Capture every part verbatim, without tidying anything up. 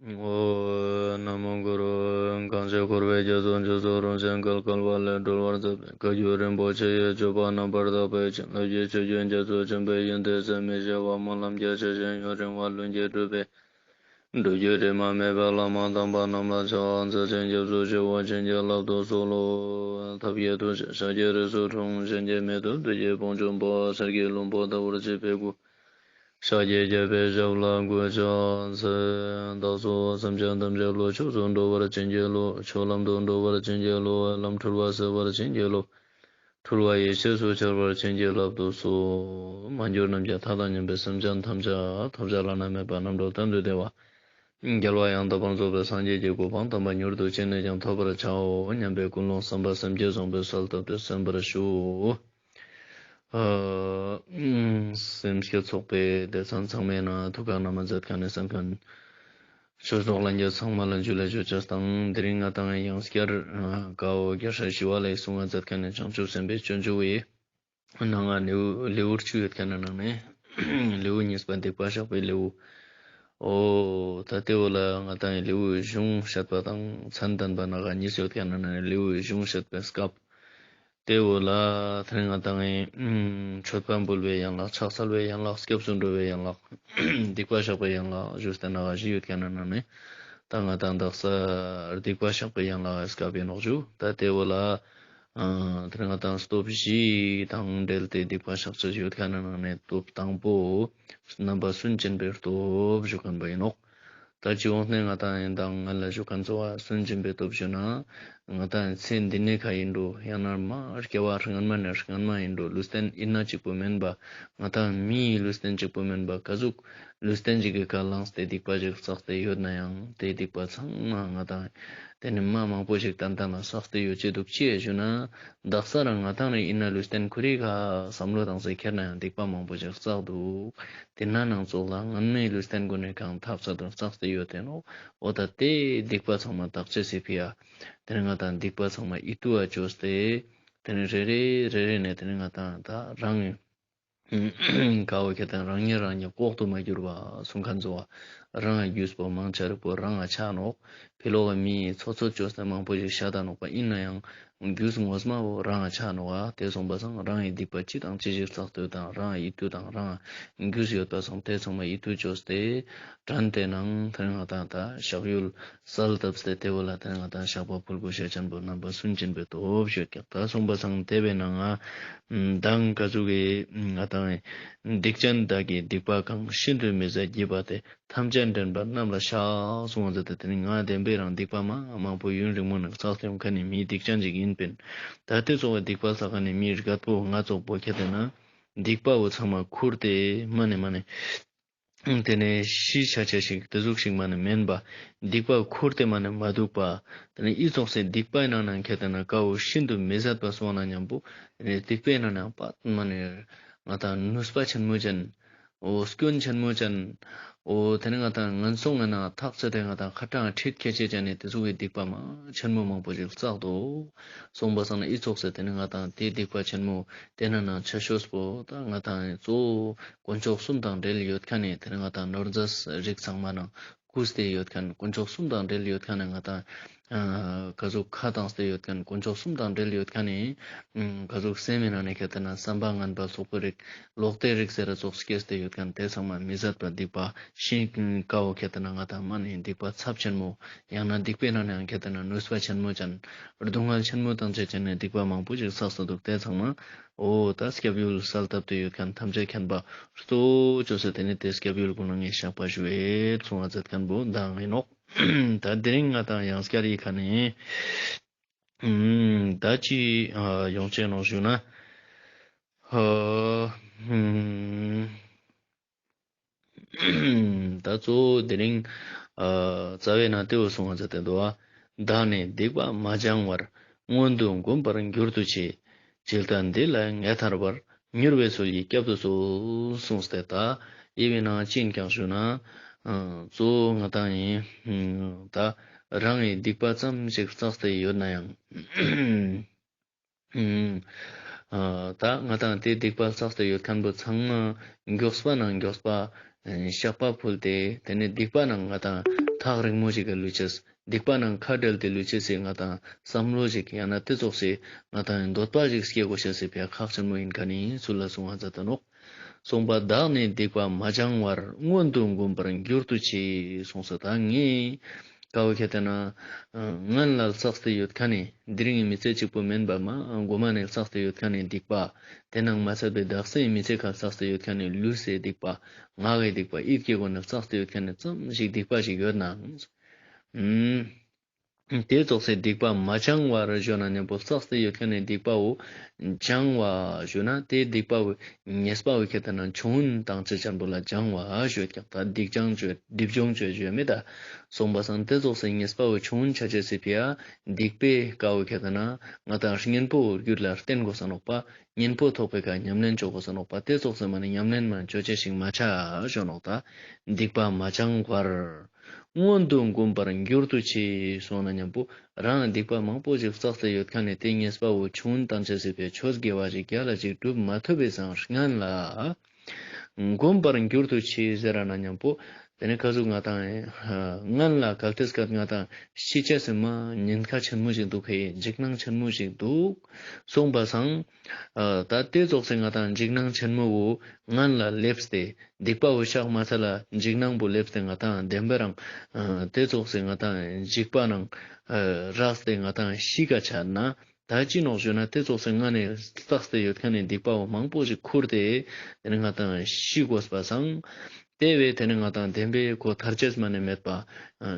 ཨོཾ། ན་མོ་གུ་རུ། གང་ཞིག་འཁོར་བའི་རྒྱ་མཚོ་མཇུག་སོགས་རིན་ཆེན་གལ་གལ་བ་ལས་སྒྲོལ་བར་མཛད་པའི་བཀའ་བརྒྱུད་རིན་པོ་ཆེ་ཡི་སྤྱོད་པ་རྣམ་པར་དག་པའི་བྱིན་རླབས་ཀྱི་ཆུ་རྒྱུན་རྒྱ་མཚོ་ཆེན་པོའི་ཡོན་ཏན་ཟད་མི་ཤེས་པ་སྨོན་ལམ་རྒྱ་ཆེ་ཞིང་ཡུན་རིང་བ་ལྷུན་གྱིས་གྲུབ་པའི་སྒྲུབ་བརྒྱུད་དྲི་མ་མེད་པའི་བླ་མ་དམ་པ་རྣམས་ལ་ཕྱག་འཚལ་ཞིང་སྐྱབས་སུ་མཆིའོ། བྱིན་གྱིས་བརླབ་ཏུ་གསོལ་ལོ། ཐབས་མཁས་ཐུགས་རྗེས་ཤཱཀྱའི་རིགས་སུ་འཁྲུངས། གཞན་གྱིས་མི་ཐུབ་བདུད་ཀྱི་དཔུང་འཇོམས་པ། གསེར་གྱི་ལྷུན་པོ་ལྟ་བུར་བརྗིད་པའི་སྐུ། ཤཱཀྱའི་རྒྱལ་པོའི་ཞབས་ལ་གུས་ཕྱག་འཚལ། བདག་སོགས་སེམས་ཅན་ཐམས་ཅད་བློ་ཆོས་སུ་འགྲོ་བར་བྱིན་གྱིས་རློབས། ཆོས་ལམ་དུ་འགྲོ་བར་བྱིན་གྱིས་རློབས། ལམ་འཁྲུལ་བ་སེལ་བར་བྱིན་གྱིས་རློབས། འཁྲུལ་བ་ཡེ་ཤེས་སུ་འཆར་བར་བྱིན་གྱིས་བརླབ་ཏུ་གསོལ། མ་གྱུར་ནམ་མཁའི་མཐའ་དང་མཉམ་པའི་སེམས་ཅན་ཐམས་ཅད་ཐོབ་བྱ་བླ་ན་མེད་པ་རྣམ་གྲོལ་གཏན་དུ་བདེ་བ། རྒྱལ་བ་ཡང་དག་པར་རྫོགས་པའི་སངས་རྒྱས་ཀྱི་གོ་འཕང་དམ་པ་མྱུར་དུ་ཅི་ནས་ཀྱང་ཐོབ་པར་བྱའོ་སྙམ་པའི་ཀུན་སློང་བསམ་པ་སེམས་བསྐྱེད་བཟང་པོས་གསལ་བཏབ་སྟེ་གསན་པར་ཞུ། ཨ་སེམས་བསྐྱེད་ཚོགས་པའི་སྡེ་ཚན་ཚང་མའི་ནང་ཐུགས་ཁག་ན་མ་མཛད་མཁན་ནི་གསན་མཁན་ཆོས་གྲོགས་ལྷན་རྒྱས་ཚང་མ་ལ་ཇུ་ལེ་ཞུ་ཅེས་དང་། དེ་རིང་ང་དང་ཡང་བསྐྱར་ཨ་ཀ་བོ་རྒྱལ་སྲས་ཞི་བ་ལྷས་གསུང་བ་མཛད་མཁན་ནི་བྱང་ཆུབ་སེམས་དཔའི་སྤྱོད་འཇུག་པའི་ནང་ང་ལེའུ་ལེའུ་བཅུ་ཡོད་མཁན་ནི་ནང་ནས་ལེའུ་གཉིས་པ་སྡིག་པ་བཤགས་པའི་ལེའུ། འོ་ད་དེ་བོ་ལ་ང་དང་ལེའུ་གཞུང་བཤད་པ་དང་མཚན་བསྟན་པ་ནང་ང་གཉིས་ཡོད་མཁན་ནི་ནང་ནས་ལེའུ་གཞུང་བཤད་པའི་སྐབས། དེ་བོ་ལ་དེ་ནས་ང་དང་ཨེ་མཆོད་པ་འབུལ་བའི་ཡན་ལག་ཕྱག་འཚལ་བའི་ཡན་ལག་སྐྱབས་སུ་འགྲོ་བའི་ཡན་ལག་སྡིག་པ་བཤགས་པའི་ཡན་ལག་ཞུས་ཏེ་ནང་ང་བཞི་ཡོད་མཁན་ནི་ནང་ནས་ད་ང་དང་དག་ས་སྡིག་པ་བཤགས་པའི་ཡན་ལག་སྐབས་ཡིན་ནོག་ཞུ། ད་དེ་བོ་ལ་ཨ་དེ་ནས་ང་དང་སྟོབས་བཞི་དང་འབྲེལ་ཏེ་སྡིག་པ་བཤགས་ཅེས་ཡོད་མཁན་ནི་ནང་ནས་སྟོབས་དང་པོ་རྣམ་པ་སུན་འབྱིན་པའི་སྟོབས་ཞུ་མཁན་པོ་ཡིན་ནོག་ད་སྤྱི་ཡོངས་ནས་ང་དང་ཡིན་དང་ང་ལ་ཞུ་མཁན་ཚོ་བ་སུན་འབྱིན་པའི་སྟོབས་ཞུ་ན། ང་དང་ཚེ་འདི་ནས་ཁ་ཡིན་འགྲོ་ཡང་ན་མ་སྐྱེ་བ་སྔན་མ་ནས་སྔན་མ་ཡིན་འགྲོ་ལུས་རྟེན་ཡིན་ན་གཅིག་པོ་མིན་པ། ང་དང་མིའི་ལུས་རྟེན་གཅིག་པོ་མིན་པ་ག་ཟུག་ལུས་རྟེན་གཅིག་གི་ཁ་ལངས་ཏེ་སྡིག་པ་ཞིག་བསགས་ཏེ་ཡོད་ན་ཡང་དེ་སྡིག་པ་ཚང་མ་ང་དང་དེ་ནི་མ་མང་པོ་ཞིག་ཏན་ཏན་ལ་བསགས་ཏེ་ཡོད་ཅེ་འདུག་ཅི་ཡ་ཞུ་ན། དག་ས་རང་ང་དང་རེ་ཡིན་ན་ལུས་རྟེན་ཁོ་རའི་ཁ་བསམ་བློ་བཏང་སྟེ་ཁྱེར་ན་ཡང་སྡིག་པ་མང་པོ་ཞིག་བསགས་འདུག་དེ་ན་ནང་ཚོགས་ལ་སྔན་མའི་ལུས་རྟེན་ཀུན་ནས་གང་ཐབས་ཟད་དུ་བསགས་ཏེ་ཡོད་དེ་ནོག་འོ་ད་དེ་སྡིག་པ་ཚང་མ་དག་ཅེས་སི་ཕི་ཡ། དེ་ནས་ང་དང་སྡིག་པ་ཚང་མ་ཡིད་དུ་བ་བཅོས་ཏེ། དེ་ནས་རེ་རེ་རེ་རེ་ནས་དེ་ནས་ང་དང་ད་རང་གི་ཀ་བོ་ཁྱེད་དང་རང་ཉིད་རང་ཉིད་ལྐོག་ཏུ་མ་གྱུར་པ་གསུང་མཁན་ཚོ་བ། རང་ང་རྒྱུས་པོ་མང་ཆེ་རིག་པོ་རང་ང་ཆ་ནོག་ཕི་ལོག་གི་མིའི་ཚོགས་ཚོགས་བཅོས་ཏེ་མང་པོ་ཞིག་བཤད་ད་ནོག་པ་ཡིན་ན་ཡང་རྒྱུས་ངོ་མ་བོ་རང་ང་ཆ་ནོག་ཨ། དེ་སོང་པ་སང་རང་གི་སྡིག་པ་ཅི་དང་ཅི་ཞིག་བསགས་ཏེ་དང་རང་ཡིད་དུ་དང་རང་རྒྱུས་ཡོད་པ་སང་དེ་ཚང་མ་ཡིད་དུ་བཅོས་ཏེ་དྲན་ཏེ་ནང་དེ་ང་དང་ད་བཤགས་ཡུལ་གསལ་བཏབ་སྟེ་དེ་བོ་ལ་དེ་ང་དང་བཤགས་པ་ཕུལ་དགོས་ཤེས་ཅན་པོ་རྣམ་པ་སུན་འབྱིན་པའི་སྟོབས་ཞུ་ཀྱག་ད་སོང་པ་སང་དེ་བས་ན་ང་མདང་ག་ཟུག་གི་ང་དང་སྡིག་ཅན་བདག་གི་སྡིག་པ་གང་། ཤིན་ཏུ་མི་བཟད་བགྱིས་པ་དེ། ཐམས་ཅད་འདྲེན་པ་རྣམས་ལ་བཤགས་གསུངས་པ་ཟེར་ཏེ་དེ་ནི་ང་བདེན་པའི་རང་སྡིག་པ་མ་མང་པོ་ཡུན་རིང་མོ་ནས་བསགས་ཏེ་ཡོང་མཁན་ནི་མིའི་སྡིག་ཅན་ཅིག་ཡིན་པིན། ད་དེ་ཚོགས་པའི་སྡིག་པ་བསགས་མཁན་ནི་མིའི་རྒད་པོ་ང་ཚོགས་པོ་ཁྱེད་དེ་ན་སྡིག་པ་བོ་ཚང་མ་ཁུར་ཏེ་མ་ནེ་མ་ནེ། དེ་ནས་ཤི་ཆ་ཆ་ཞིག་དེ་ཟུག་ཞིག་མ་ནེ་མེན་པ། སྡིག་པ་ཁུར་ཏེ་མ་ནེ་མ་འདུག་པ། དེ་ནས་ཨི་ཚོགས་སི་སྡིག་པའི་ནང་ནས་ཁྱེད་དེ་ན་ཀ་བོ་ཤིན་ཏུ་མི་བཟད་པ་སོང་ན་མཉམ་པོ། དེ་ནས་སྡིག་པའི་ནང་ནས་པ་མ་ནེ་ང་དང་ནུས་པ་ཆེན་མོ་ཅན། འོ་སྐྱོན་ཆེན་མོ་ཅན། འོ་དེ་ནས་ང་དང་ངན་སོང་ངི་ནང་ཐག་ཆོད་དེ་ང་དང་ཁ་གྲངས་ཁྲིད་ཁྱེད་ཆེ་ཅན་ནི་དེ་ཚོགས་སི་སྡིག་པ་མ་ཆེན་མོ་མང་པོ་ཞིག་བསགས་འདུག་གསུངས་པ་སང་ན་ཨི་ཚོགས་སི་དེ་ནས་ང་དང་དེ་སྡིག་པ་ཆེན་མོ་དེ་ན་ནང་ཆ་ཤོས་པོ་ད་ང་དང་གཙོ་བོ་དཀོན་མཆོག་གསུམ་དང་འབྲེལ་ཡོད་མཁན་ནི་དེ་ནས་ང་དང་ནོར་རྫས་རིགས་ཚང་མ་ནང་བཀུག་སྟེ་ཡོད་མཁན་དཀོན་མཆོག་གསུམ་དང་འབྲེལ་ཡོད་མཁན་ནི་ང་དང་ཨ་ག་ཟུག་ཁ་བཏང་སྟེ་ཡོད་མཁན་དཀོན་མཆོག་གསུམ་དང་འབྲེལ་ཡོད་མཁན་ནི་ཨ་ག་ཟུག་སེམས་མི་ནང་ནས་ཁྱེད་དེ་ན་བསམ་པ་ངན་པ་ལོག་པའི་རིགས་ལོག་ལྟའི་རིགས་ཟེར་ར་ཚོགས་སྐྱེས་ཏེ་ཡོད་མཁན་དེ་ཚང་མ་མི་བཟད་པ་སྡིག་པ་ཤིན་ཀ་བོ་ཁྱེད་དེ་ན་ང་དང་མ་ནེ་སྡིག་པ་ཚབས་ཆེན་མོ། ཡང་ན་སྡིག་པའི་ནང་ནས་ཡང་ཁྱེད་དེ་ན་ནུས་པ་ཆེན་མོ་ཅན། སྡུག་བསྔལ་ཆེན་མོ་དང་བཅས་ཅན་ནི་སྡིག་པ་མང་པོ་ཞིག་བསགས་ས་འདུག་དེ་ཚང་མ། འོ་ད་སྐྱབས་ཡུལ་གསལ་བཏབ་སྟེ་ཡོད་མཁན་ཐམས་ཅད་མཁྱེན་པ་གཙོ་བོ་བཅོས་ཏེ་དེ་ནས་དེ་སྐྱབས་ཡུལ་ཀུན་ལ་ངས་བཤགས་པ་ཞུ་ཡེ་གསུང་བ་མཛད་མཁན་པོ་མདང་ཡིན་ནོག་ད་དེ་རིང་ང་དང་ཡང་སྐྱར་ཡི་ཁ་ནས་ཨ་ད་ཅི་ཨ་ཡོང་ཅེས་ནོག་ཞུ་ན། ཨ་ཨ་ད་གཙོ་བོ་དེ་རིང་ཨ་རྩ་བའི་ནང་དེ་བོ་གསུང་བ་མཛད་དེ་འདུག་བ། བདག་ནི་སྡིག་པ་མ་བྱང་བར། མངོན་དུ་འགུམ་པར་འགྱུར་དུ་མཆི། ཇི་ལྟར་འདི་ལ་ངེས་ཐར་བར། མྱུར་བའི་ཚུལ་གྱིས་བསྐྱབ་ཏུ་གསོལ། གསུངས་ཏེ་ད་ཡི་བའི་ནང་ཅི་ཡིན་ཀྱང་ཞུ་ན། ཨ་གཙོ་བོ་ང་དང་ཡིན་ད་རང་གི་སྡིག་པ་ཙམ་ཞིག་བསགས་ཏེ་ཡོད་ན་ཡང་ཨ་ད་ང་དང་དེ་སྡིག་པ་བསགས་ཏེ་ཡོད་མཁན་པོ་ཚང་མ་མགྱོགས་པ་ནང་མགྱོགས་པ་བཤགས་པ་ཕུལ་ཏེ་དེ་ནས་སྡིག་པ་ནང་ང་དང་ ཐག་རིང་མོ་ཞིག་གི་ལུས་ཅེས། སྡིག་པ་ནང་ཁ་བྲལ་ཏེ་ལུས་ཅེས་སི་ང་དང་བསམ་བློ་ཞིག་ཡང་ན་དེ་ཙོགས་སི་ང་དང་འདོད་པ་ཞིག་སྐྱེ་དགོས་ཤེས་སི་ཕི་ཡ་ཁག་ཆེན་མོ་ཡིན་ཁན་ནི་ཚུལ་ལ་གསུང་བ་མཛད་དེ་ནོག། གསུངས་པ། བདག་ནི་སྡིག་པ་མ་བྱང་བར། སྔོན་དུ་འགོམ་པར་འགྱུར་དུ་མཆི། གསུངས་སོ། ད་ངས་ཀ་བོ་ཁྱེར་ཏེ་ན་སྔན་ལ་བསགས་ཏེ་ཡོད་ཁན་ནི་དེ་རིང་གི་མི་ཚེ་གཅིག་པོ་མིན་པ་མ་གོ་མ་ནས་བསགས་ཏེ་ཡོད་ཁན་ནི་སྡིག་པ། དེ་ནང་མ་ཚད་པའི་དག་སའི་མི་ཚེ་ཁ་བསགས་ཏེ་ཡོད་ཁན་ནི་ལུས་སི་སྡིག་པ། ངག་གི་སྡིག་པ། ཡིད་ཀྱི་སྒོ་ནས་བསགས་ཏེ་ཡོད་ཁན་ནི་ཙམ་ཞིག་སྡིག་པ་ཞིག་ཡོད་ནའང་། ཨུམ། དེ་ཙོགས་སི་སྡིག་པ་མ་བྱང་བར་ཞུ་ན་ཉམ་པོ་བསགས་ཏེ་ཡོད་ཁན་ནི་སྡིག་པ་བོ་བྱང་བ་ཞུ་ན་དེ་སྡིག་པ་བོ་ཉེས་པ་བོ་ཁྱེར་ཏེ་ན་ཆུང་ངུན་བཏང་ཅེས་ཅན་པོ་ལ་བྱང་བ་ཞུ་ཀྱག། ད་སྡིག་བྱང་ཅོ་སྒྲིབ་སྦྱོང་ཅོ་ཞུ་མེད་ད། གསུངས་པ་སང་དེ་ཙོགས་སི་ཉེས་པ་བོ་ཆུང་ངུན་ཆ་ཅེས་སི་ཕི་ཡ་སྡིག་པའི་ཀ་བོ་ཁྱེར་ཏེ་ན་ང་དང་གཉེན་པོ་རྒྱུད་ལ་བརྟེན་དགོས་ས་ནོག་པ། གཉེན་པོ་ཐོག་པའི་ཀ་ཉམས་ལེན་ཅོ་དགོས་ས་ནོག་པ། དེ་ཙོགས་སི་མ་ནི་ཉམས་ལེན་མ་ཅོ་ཅེས་ཤིག་མ་ཆ་ཞུ་ནོག། ད་སྡིག་པ་མ་བྱང་བར། སྔོན་དུ་འགོམ་པར་འགྱུར་དུ་མཆི། གསུངས་ན་ཉམ་པོ་རང་སྡིག་པ་མང་པོ་ཞིག་བསགས་ཏེ་ཡོད་ཁན་ནི་དེ་ཉེས་པ་བོ་ཆུང་ངུན་བཏང་ཅེས་སི་ཕི་ཡ་ཆོས་དགེ་བ་ཞིག་རྒྱལ་ལ་ཞིག་སྒྲུབ་མ་ཐུབ་པའི་སང་སྔན་ལ་འགོམ་པར་འགྱུར་དུ་མཆི་ཟེར་ར་ན་ཉམ་པོ་དེ་ནི་ཀ་ཟུག་ང་དང་སྔན་ལ་གལ་ཏེ་སྐད་ང་དང་ཤི་ཅེས་སི་མ་ཉེན་ཁ་ཆེན་མོ་ཞིག་འདུག་ཁེ། འཇིགས་སྣང་ཆེན་མོ་ཞིག་འདུག་གསུངས་པ་སང་། ཨ་ད་དེ་ཙོགས་སི་ང་དང་འཇིགས་སྣང་ཆེན་མོ་བོ་སྔན་ལ་སླེབས་ཏེ་སྡིག་པ་བོ་བཤགས་མ་ཚར་ལ་འཇིགས་སྣང་བོ་སླེབས་ཏེ་ང་དང་བདེན་པ་རང་ཨ་དེ་ཙོགས་སི་ང་དང་འཇིགས་པ་ནང་ཨ་རགས་ཏེ་ང་དང་ཤི་ཀ་ཆ་ན། ད་ཅི་ནོག་ཞུ་ན་དེ་ཙོགས་སི་སྔ་ནས་བསགས་ཏེ་ཡོད་ཁན་ནི་སྡིག་པ་བོ་མང་པོ་ཞིག་ཁུར་ཏེ་དེ་ནི་ང་དང་ཤི་དགོས་པ་སང་། དེ་བས་དེ་ནི་ང་དང་བདེན་པའི་ཁོ་ཐར་ཅེས་མ་ནི་མེད་པ།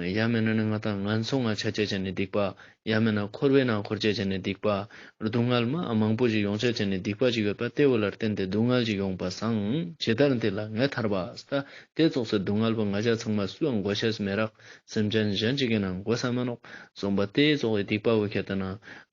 ཡང་མེད་ན་ནི་ང་དང་ངན་སོང་ང་ཆ་ཅེས་ཅན་ནི་སྡིག་པ། ཡང་མེད་ན་འཁོར་བའི་ནང་འཁོར་ཅེས་ཅན་ནི་སྡིག་པ། སྡུག་བསྔལ་མ་མང་པོ་ཞིག་ཡོང་ཅེས་ཅན་ནི་སྡིག་པ་ཞིག་ཡོད་པ། དེ་བོ་ལ་བརྟེན་ཏེ་སྡུག་བསྔལ་ཞིག་ཡོང་པ་སང་ཇི་ལྟར་འདི་ལ་ངེས་ཐར་པ་ཟེར་ད། དེ་ཙོགས་སི་སྡུག་བསྔལ་བོ་ང་ཞ་ཚང་མ་སུའང་གོ་ཤེས་མེད་རག། སེམས་ཅན་གཞན་ཅིག་གི་ནང་གོ་ས་མ་ནོག་གསུངས་པ། དེ་ཙོགས་སི་སྡིག་པ་བོ་ཁྱེར་ཏེ་ན་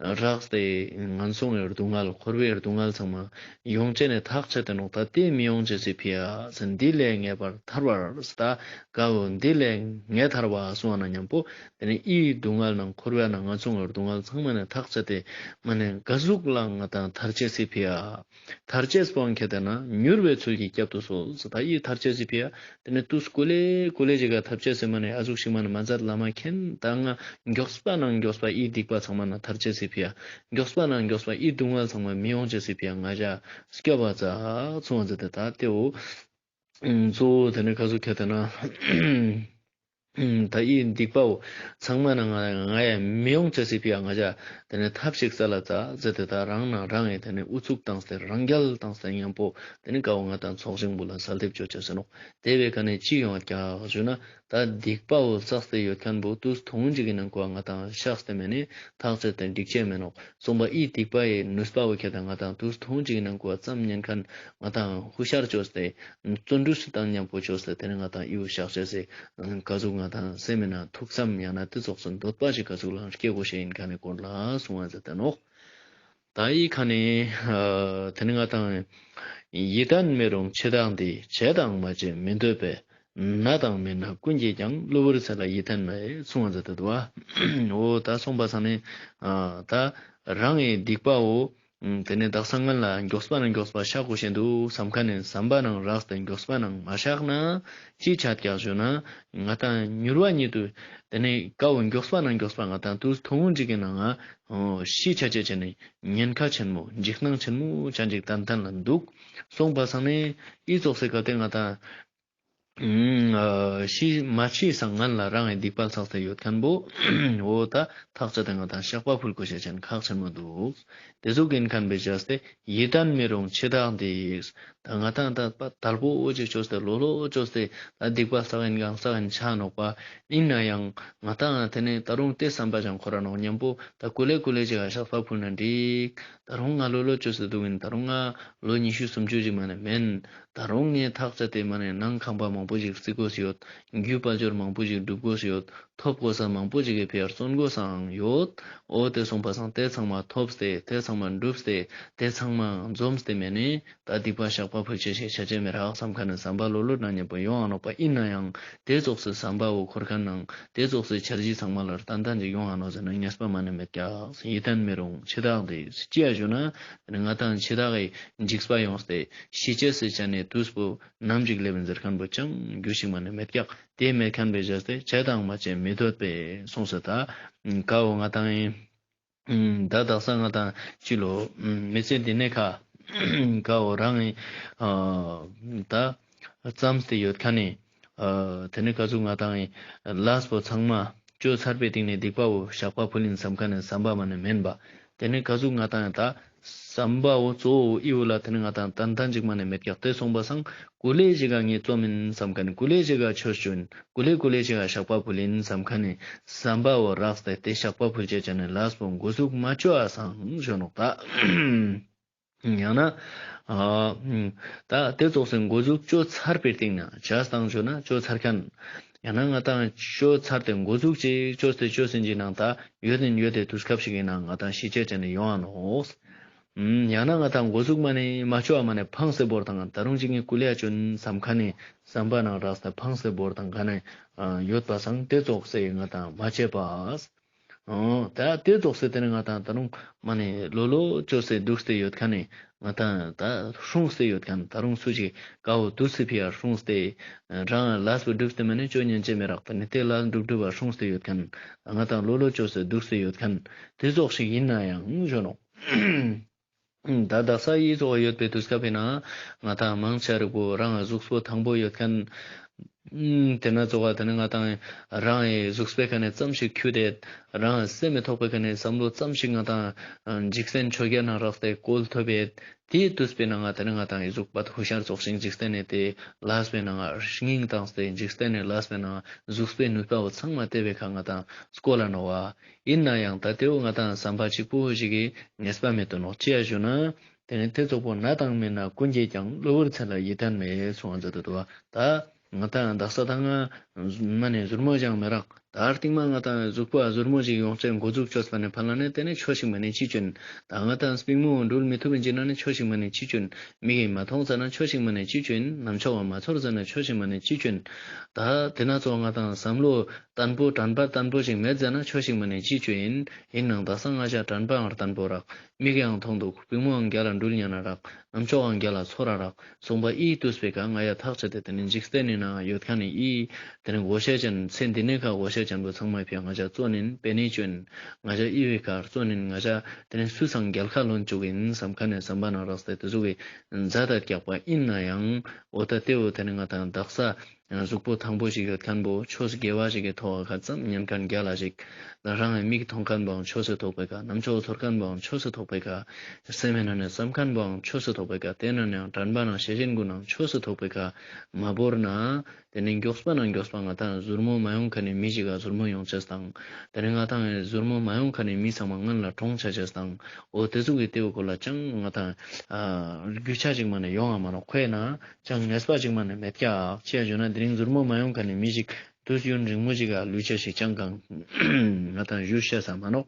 རགས་ཏེ་ངན་སོང་ངི་སྡུག་བསྔལ་འཁོར་བའི་སྡུག་བསྔལ་ཚང་མ་ཡོང་ཅེས་ནི་ཐག་ཆད་དེ་ནོག། ད་དེ་མི་ཡོང་ཅེས་སི་ཕི་ཡ་ཟེར་འདི་ལས་ངེས་པར་ཐར་བར་ཟེར་ད། ཀ་བོ་འདི་ལས་ངེས་ཐར་བ་གསུངས་པ་ན་ཉམ་པོ་དེ་ནི་འི་སྡུག་བསྔལ་ནང་འཁོར་བའི་ནང་ངན་སོང་ངི་སྡུག་བསྔལ་ཚང་མ་ནི་ཐག་ཆད་དེ་མ་ནི་ཀ་ཟུག་ལ་ང་དང་ཐར་ཅེས་སི་ཕི་ཡ། ཐར་ཅེས་པོའང་ཁྱེར་ཏེ་ན་མྱུར་བའི་ཚུལ་གྱིས་བསྐྱབ་ཏུ་གསོལ་ཟེར་ད། འི་ཐར་ཅེས་སི་ཕི་ཡ་དེ་ནི་དུས་ཀུ་ལེ་ཀུ་ལེ་ཞིག་ག་ཐར་ཅེས་སི་མ་ནི་ཨ་ཟུག་ཞིག་མ་ནི་མ་མཛད་ལ་མ་མཁྱེན། ད་ང་མགྱོགས་པ་ནང་མགྱོགས་པ་འི་སྡིག་པ་ཚང་མ་ནི་ཐར་ཅེས་སི་ཕི་ཡ། མགྱོགས་པ་ནང་མགྱོགས་པ་འི་སྡུག་བསྔལ་ཚང་མ་མི་ཡོང་ཅེས་སི་ཕི་ཡ་ང་ཞ་སྐྱོབ་པ་ཙ་གསུངས་པ་ཟེར་ཏེ། ད་དེའོ་གཙོ་བོ་དེ་ནི་ཀ་ཟུག་ཁྱེར་ཏེ་ན། ད་འི་སྡིག་པའོ་ཚང་མ་ནི་ང་ང་ཡ་མི་ཡོང་ཅེས་སི་ཕི་ཡ་ང་ཞ་དེ་ནི་ཐབས་ཤིག་སལ་ལ་ཙ་ཟེར་ཏེ། ད་རང་ནང་རང་ངི་དེ་ནི་ཨུ་ཚུགས་བཏང་སྟེ་རང་རྒྱལ་བཏང་སྟེ་ཉམ་པོ་དེ་ནི་ཀ་བོ་ང་དང་ཚོགས་ཞིང་བོ་ལ་གསལ་འདེབས་ཅོ་ཅེས་ཟེར་ནོག། དེ་བས་ཀ་ནི་ཅི་ཡོང་ཀྱག་ཞུ་ན། ད་སྡིག་པའོ་བསགས་ཏེ་ཡོད་ཁན་བོ་དུས་ཐུང་ཅིག་གི་ནང་ཀོ་ང་དང་བཤགས་ཏེ་མེད་ནི་ཐག་ཆད་དེ་འགྲིག་ཅེས་མེད་ནོག། གསུངས་པ་འི་སྡིག་པའི་ནུས་པ་བོ་ཁྱེར་ཏེ་ང་དང་དུས་ཐུང་ཅིག་གི་ནང་ཀོ་ཙམ་ཉན་ཁན་ང་དང་ཧུ་ཤར་ཅོས་ཏེ་བརྩོན་འགྲུས་སུ་བཏང་ཉམ་པོ་ཅོས་ཏེ་དེ་ནི་ང་དང་འི་བོ་བཤགས་ཅེས་སི་ཀ་ཟུག་ང་དང་སེམས་མེད་ན་ཐུགས་བསམ་ཡང་ན་དེ་ཙོགས་སུ་འདོད་པ་ཞིག་ཀ་ཟུག་ལ་སྐྱེ་དགོས་ཤེས་ཡིན་ཁན་ནི་སྐོར་ལ་གསུངས་པ་ཟེར་ཏེ་ནོག། ད་འི་ཁ་ནི་ཨ་དེ་ནི་ང་དང་ཡིད་བརྟན་མི་རུང་འཆི་བདག་འདི། བྱས་དང་མ་བྱས་མི་འདོད་པས། ན་དང་མི་ན་ཀུན་གྱིས་ཀྱང་། གློ་བུར་ཚེ་ལ་ཡིད་བརྟན་མེད། གསུངས་པ་ཟེར་ཏེ་འདུག་པ། འོ་ད་གསུངས་པ་སང་ནི་ཨ་ད་རང་ངི་སྡིག་པའོ་དེ་ནི་དག་ས་སྔན་ལ་མགྱོགས་པ་ནང་མགྱོགས་པ་བཤགས་དགོས་ཤེས་འདུག་བསམ་ཁན་ནི་བསམ་པ་ནང་རགས་ཏེ་མགྱོགས་པ་ནང་མ་བཤགས་ན་ཅི་ཆ་ཀྱག་ཞུ་ན། ང་དང་མྱུར་བ་ཉིད་དུ་དེ་ནི་ཀ་བོ་མགྱོགས་པ་ནང་མགྱོགས་པ་ང་དང་དུས་ཐུང་ངུན་ཅིག་གི་ནང་ང་ཨོ་ཤི་ཆ་ཅེས་ཅན་ནི་ཉེན་ཁ་ཆེན་མོ་འཇིགས་སྣང་ཆེན་མོ་ཅན་ཅིག་ཏན་ཏན་ལ་འདུག། གསུངས་པ་སང་ནི་འི་ཙོགས་སི་ཀ་དེ་ང་དང་ཨ་ཤི་མ་ཤི་སང་སྔན་ལ་རང་ངི་སྡིག་པ་བསགས་ཏེ་ཡོད་ཁན་བོ་འོ་ད་ཐག་ཆད་དེ་ང་དང་བཤགས་པ་ཕུལ་དགོས་ཤེས་ཅན་ཁག་ཆེན་མོ་འདུག། དེ་ཟུག་ཡིན་ཁན་བོའི་ཆ་སྟེ་ཡིད་བརྟན་མི་རུང་འཆི་བདག་འདི། ད་ང་དང་ད་དལ་པོ་འོ་ཅིག་ཅོས་ཏེ་ལོ་ལོ་ཅོས་ཏེ་ད་སྡིག་པ་བསགས་ཡིན་གང་བསགས་ཡིན་ཆ་ནོག་པ། ཡིན་ན་ཡང་ང་དང་དེ་ནི་ད་རུང་དེ་བསམ་པ་ཅང་འཁོར་ར་ནོག་ཉམ་པོ་ད་ཀུ་ལེ་ཀུ་ལེ་ཅིག་ག་བཤགས་པ་ཕུལ་ན་འགྲིག། ད་རུང་ང་ལོ་ལོ་ཅོས་ཏེ་འདུག་ཡིན། ད་རུང་ང་ལོ་ཉི་ཤུ་སུམ་ཅུ་ཅིག་མ་ནི་མེན། ད་རུང་ངས་ཐག་ཆད་དེ་མ་ནི་ནང་ཁང་པ་མང་པོ་ཞིག་རྩི་དགོས་ཡོད། རྒྱུ་དཔལ་འབྱོར་མང་པོ་ཞིག་སྒྲུབ་དགོས་ཡོད། ཐོབ་དགོས་ས་མང་པོ་ཞིག་གི་ཕི་ཡ་བརྩོན་དགོས་སའང་ཡོད། འོ་དེ་གསུངས་པ་སང་དེ་ཚང་མ་ཐོབ་སྟེ་དེ་ཚང་མ་འགྲུབ་སྟེ་དེ་ཚང་མ་འཛོམས་ཏེ་མེད་ནི་ད་སྡིག་པ་བཤགས་པ་ཕུལ་ཅེས་ཤིག་ཆ་ཅེས་མི་རག་བསམ་ཁན་ནི་བསམ་པ་ལོ་ལོ་ན་ཉམ་པོ་ཡོང་ང་ནོག་པ། ཡིན་ན་ཡང་དེ་ཙོགས་སི་བསམ་པ་བོ་འཁོར་ཁན་ནང་དེ་ཙོགས་སི་འཆར་གཞི་ཚང་མ་ལ་ཏན་ཏན་ཅིག་ཡོང་ང་ནོག་ཟེར་ན་ཉེས་པ་མ་ནི་མེད་ཀྱག། ཡིད་བརྟན་མི་རུང་འཆི་བདག་འདི། ཅི་ཡ་ཞུ་ན་ང་དང་འཆི་བདག་གི་འཇིགས་པ་ཡོངས་ཏེ་ཤི་ཅེས་སི་ཆ་ནི་ དུས་པོ་ནམ་ཞིག་སླེབས་ཡིན་ཟེར་མཁན་པོ་ཅང་རྒྱུས་ཤིག་མ་ནེ་མེད་ཀྱག། དེ་མེད་མཁན་པའི་བཞག་སྟེ་བྱས་དང་མ་བྱས་མི་འདོད་པའི་གསུངས་སོ། ད་ཀ་བོ་ང་ཏང་ཡིན། ཨུམ། ད་དག་ས་ང་ཏང་ཅི་ལོ། ཨུམ། མི་ཚེ་འདི་ནེ་ཁ་ཀ་བོ་རང་ཨིན། ཨ། ད་ཙམ་སྟེ་ཡོད་མཁན་ནི། ཨ། དེ་ནེ་ཀ་ཟུག་ང་ཏང་ཨིན། ལས་པོ་ཚང་མ་ཅོ་ཚར་པའི་སྟིང་ནེ་སྡིག་པ་བོ་བཤགས་པ་ཕུལ་ཡིན་བསམ་མཁན་ནི་བསམ་པ་མ་ནེ་མེན་པ། དེ་ནེ་ཀ་ཟུག་ང་ཏང་ད་བསམ་པ་བོ་གཙོ་བོ་ཨི་བོ་ལ་དེ་ནེ་ང་ཏང་ཏན་ཏན་ཅིག་མ་ནེ་མེད་ཀྱག། དེ་སོང་པ་སང་ཀུ་ལེ་ཞིག་ག་ངས་རྩོམ་ཡིན་བསམ་མཁན་ནི། ཀུ་ལེ་ཞིག་ག་ཆོས་ཅོ་ཡིན། ཀུ་ལེ་ཀུ་ལེ་ཞིག་ག་བཤགས་པ་ཕུལ་ཡིན་བསམ་མཁན་ནི་བསམ་པ་བོ་རགས་ཏེ་དེ་བཤགས་པ་ཕུལ་ཅེས་ཅན་ནི་ལས་པོ་འགོ་འཛུགས་མ་ཅོ་ཨ་སང་ཞུ་ནོག་ད། ཡང་ན། ཨ། ད་དེ་ཙོགས་སེ་འགོ་འཛུགས་ཅོ་ཚར་པའི་སྟིང་ནེ་བྱས་ཙང་ཞུ་ན་ཅོ་ཚར་མཁན། ཡང་ན་ང་ཏང་ཅོ་ཚར་ཏེ་འགོ་འཛུགས་ཅིག་ཅོས་ཏེ་ཅོས་ཟིན་ཅིག་ནང་ད་ཡོད་དེ་ཡོད་དེ་དུས་སྐབས་ཤིག་ཡིན་ན་ང་ཏང་ཤི་ཅེས་ཅན་ནི་ཡོང་ང་ནོག། ཡང་ན་ང་ཏང་འགོ་འཛུགས་མ་ནེ་མ་ཅོ་བ་མ་ནེ་ཕངས་སེ་བོར་དང་ད་རུང་ཅིག་ངས་ཀུ་ལེ་ཡ་ཅོ་ཡིན་བསམ་མཁན་ནི་བསམ་པ་ནང་རགས་ཏེ་ཕངས་སེ་བོར་དང་ག་ནེ་ཡོད་པ་སང་དེ་ཙོགས་སེ་ང་ཏང་མ་བྱེད་པ། ཨོ། ད་དེ་ཙོགས་སེ་དེ་ནེ་ང་ཏང་ད་རུང་མ་ནེ་ལོ་ལོ་ཅོས་སེ་དུག་སྟེ་ཡོད་མཁན་ནི་ང་ཏང་ད་སྲུངས་ཏེ་ཡོད་མཁན་ད་རུང་སུ་ཞིག་ཀ་བོ་དུས་སི་ཕི་ཡ་སྲུངས་ཏེ་རང་ལས་པོ་སྒྲུབ་སྟེ་མ་ནེ་ཅོ་ཉན་ཅེས་མེད་རག། ད་ནི་དེ་ལས་སྒྲུབ་སྒྲུབ་པ་སྲུངས་ཏེ་ཡོད་མཁན་ང་ཏང་ལོ་ལོ་ཅོས་སེ་དུག་སྟེ་ཡོད་མཁན་དེ་ཙོགས་ཤིག་ཡིན་ན་ཡང་ཞུ་ནོག། ད་དག་ས་ཡི་ཙོགས་ཡོད་པའི་དུས་སྐབས་ཡིན་ན་ང་ཏང་མང་ཆེ་རིག་པོ་རང་གཟུགས་པོ་ཐང་པོ་ཡོད་མཁན། ཨུམ། དེ་ན་ཙོགས་དེ་ནེ་ང་ཏང་རང་གི་གཟུགས་པོའི་ཁ་ནེ་ཙམ་ཞིག་ཁྱུ་དེ་རང་སེམས་མི་ཐོག་པའི་ཁ་ནེ་བསམ་བློ་ཙམ་ཞིག་ང་ཏང་འཇིག་རྟེན་ཆོས་བརྒྱད་ནང་རགས་ཏེ་བཀོལ་ཐུབ་པའི་དེའི་དུས་པའི་ནང་ང་ཏེ་ནེ་ང་ཏང་གི་གཟུགས་པོ་ཧུ་ཤར་ཙོགས་ཤིག་འཇིག་རྟེན་ནི་དེ་ལས་པའི་ནང་ང་སྙིང་བཏང་སྟེ་འཇིག་རྟེན་ནི་ལས་པའི་ནང་ང་གཟུགས་པོའི་ནུས་པ་བོ་ཚང་མ་དེ་བའི་ཁ་ང་ཏང་སྐོལ་ལ་ནོག་པ། ཡིན་ན་ཡང་ད་དེ་བོ་ང་ཏང་བསམ་པ་གཅིག་པོ་ཞིག་གི་ངེས་པ་མེད་དོ་ནོག། ཅི་ཡ་ཞུ་ན། དེ་ནེ་དེ་ཙོགས་པོ་ན་དང་མེད་ན་ཀུན་གྱིས་ཀྱང་། གློ་བུར་ཚེ་ལ་ཡིད་བརྟན་མེད་གསུངས་པ་མཛད་དེ་འདུག་པ། ད་ང་ཏང་དག་ས་ད་ང་མ་ནེ་ཟུར་མོ་ཅང་མེད་རག། ད་རྟིང་མ་ང་ཏང་གཟུགས་པོ་ཟུར་མོ་ཞིག་ཡོང་ཅེས་འགོ་འཛུགས་ཅོས་པ་ནེ་ཕར་ལ་ནེ་དེ་ནེ་ཆོས་ཤིག་མ་ནེ་ཅི་ཅོ་ཡིན། ད་ང་ཏང་པུས་མོ་འགྲུལ་མི་ཐུབ་པིན་ཅི་ན་ནི་ཆོས་ཤིག་མ་ནེ་ཅི་ཅོ་ཡིན། མིག་གིས་མ་མཐོང་ཙ་ན་ཆོས་ཤིག་མ་ནེ་ཅི་ཅོ་ཡིན། རྣམ་ཅོག་ག་མ་ཚོར་ཙ་ན་ཆོས་ཤིག་མ་ནེ་ཅི་ཅོ་ཡིན། ད་དེ་ན་ཙོགས་ང་ཏང་བསམ་བློ་བརྟན་པོ་དྲན་པ་བརྟན་པོ་ཞིག་མེད་ཙ་ན་ཆོས་ཤིག་མ་ནེ་ཅི་ཅོ་ཡིན། ཡིན་ནའང་དག་ས་ང་ཞ་དྲན་པའང་བརྟན་པོ་རག། མིག་ཡང་མཐོང་འདུག། པུས་མོའང་རྒྱལ་ལ་འགྲུལ་ཉན་ན་རག། རྣམ་ཅོག་ཡང་རྒྱལ་ལ་ཚོར་ར་རག། སོང་པ་ཨི་དུས་པའི་ཁ་ང་ཡ་ཐག་ཆད་དེ་དེ་ནེ་འཇིག་རྟེན་ནི་ནང་ཡོད་མཁན་ནི་ཨི་དེ་ནེ་གོ་ཤེས་ཅན་ཚེ་འདི་ནེ་ཁ་གོ་ཤེས་ཅན་པོ་ཚང་མའི་ཕི་ང་ཞ་བརྩོན་ཡིན་པེ་ནེ་ཅོ་ཡིན། ང་ཞ་ཨི་བའི་ཁ་བརྩོན་ཡིན། ང་ཞ་དེ་ནེ་སུས་སང་རྒྱལ་ཁ་ལོན་བཅུག་ཡིན་བསམ་མཁན་ནི་བསམ་པ་ནང་རགས་ཏེ་དེ་ཟུག་གི་མཛད་དེ་རྒྱག་པ་ཡིན་ན་ཡང་འོ་ད་དེ་བོ་དེ་ནེ་ང་ཏང་དག་ས་གཟུགས་པོ་ཐང་པོ་ཞིག་ཡོད་མཁན་པོ་ཆོས་དགེ་བ་ཞིག་གི་ཐོག་ཁ་ཙམ་ཉན་མཁན་རྒྱལ་ལ་ཞིག། རང་གི་མིག་མཐོང་མཁན་པོའང་ཆོས་སུ་ཐོགས་པའི་ཁ། རྣམ་ཅོག་ཚོར་མཁན་པོའང་ཆོས་སུ་ཐོགས་པའི་ཁ། སེམས་ནང་ནེ་བསམ་མཁན་པོའང་ཆོས་སུ་ཐོགས་པའི་ཁ། དེ་ནང་ནེ་དྲན་པ་ནང་ཤེས་བཞིན་ཀུན་ནང་ཆོས་སུ་ཐོགས་པའི་ཁ། མ་བོར་ན། དེ་ནེ་མགྱོགས་པ་ནང་མགྱོགས་པ་ང་ཏང་ཟུར་མོ་མ་ཡོང་མཁན་ནི་མི་ཞིག་ག་ཟུར་མོ་ཡོང་ཅེས་དང་། དེ་ནེ་ང་ཏང་ཟུར་མོ་མ་ཡོང་མཁན་ནི་མི་ཚང་མ་སྔོན་ལ་གྲོངས་ཆ་ཅེས་དང་། འོ་དེ་ཟུག་གི་དེ་བོ་སྐོར་ལ་ཅང་ང་ཏང་ཨ་རྒྱུས་ཆ་ཅིག་མ་ནེ་ཡོང་ང་མ་ནོག། ཁོའི་ནང་ཅང་ངེས་པ་ཅིག་མ་ནེ་མེད་ཀྱག། ཅི་ཡ་ཞུ་ན་དེ་རིང་ཟུར་མོ་མ་ཡོང་མཁན་ནི་མི་ཞིག་དུས་ཡུན་རིང་མོ་ཞིག་ག་ལུས་ཅེས་ཤིག་ཅང་གང་ང་ཏང་ཞུ་ཤེས་ས་མ་ནོག།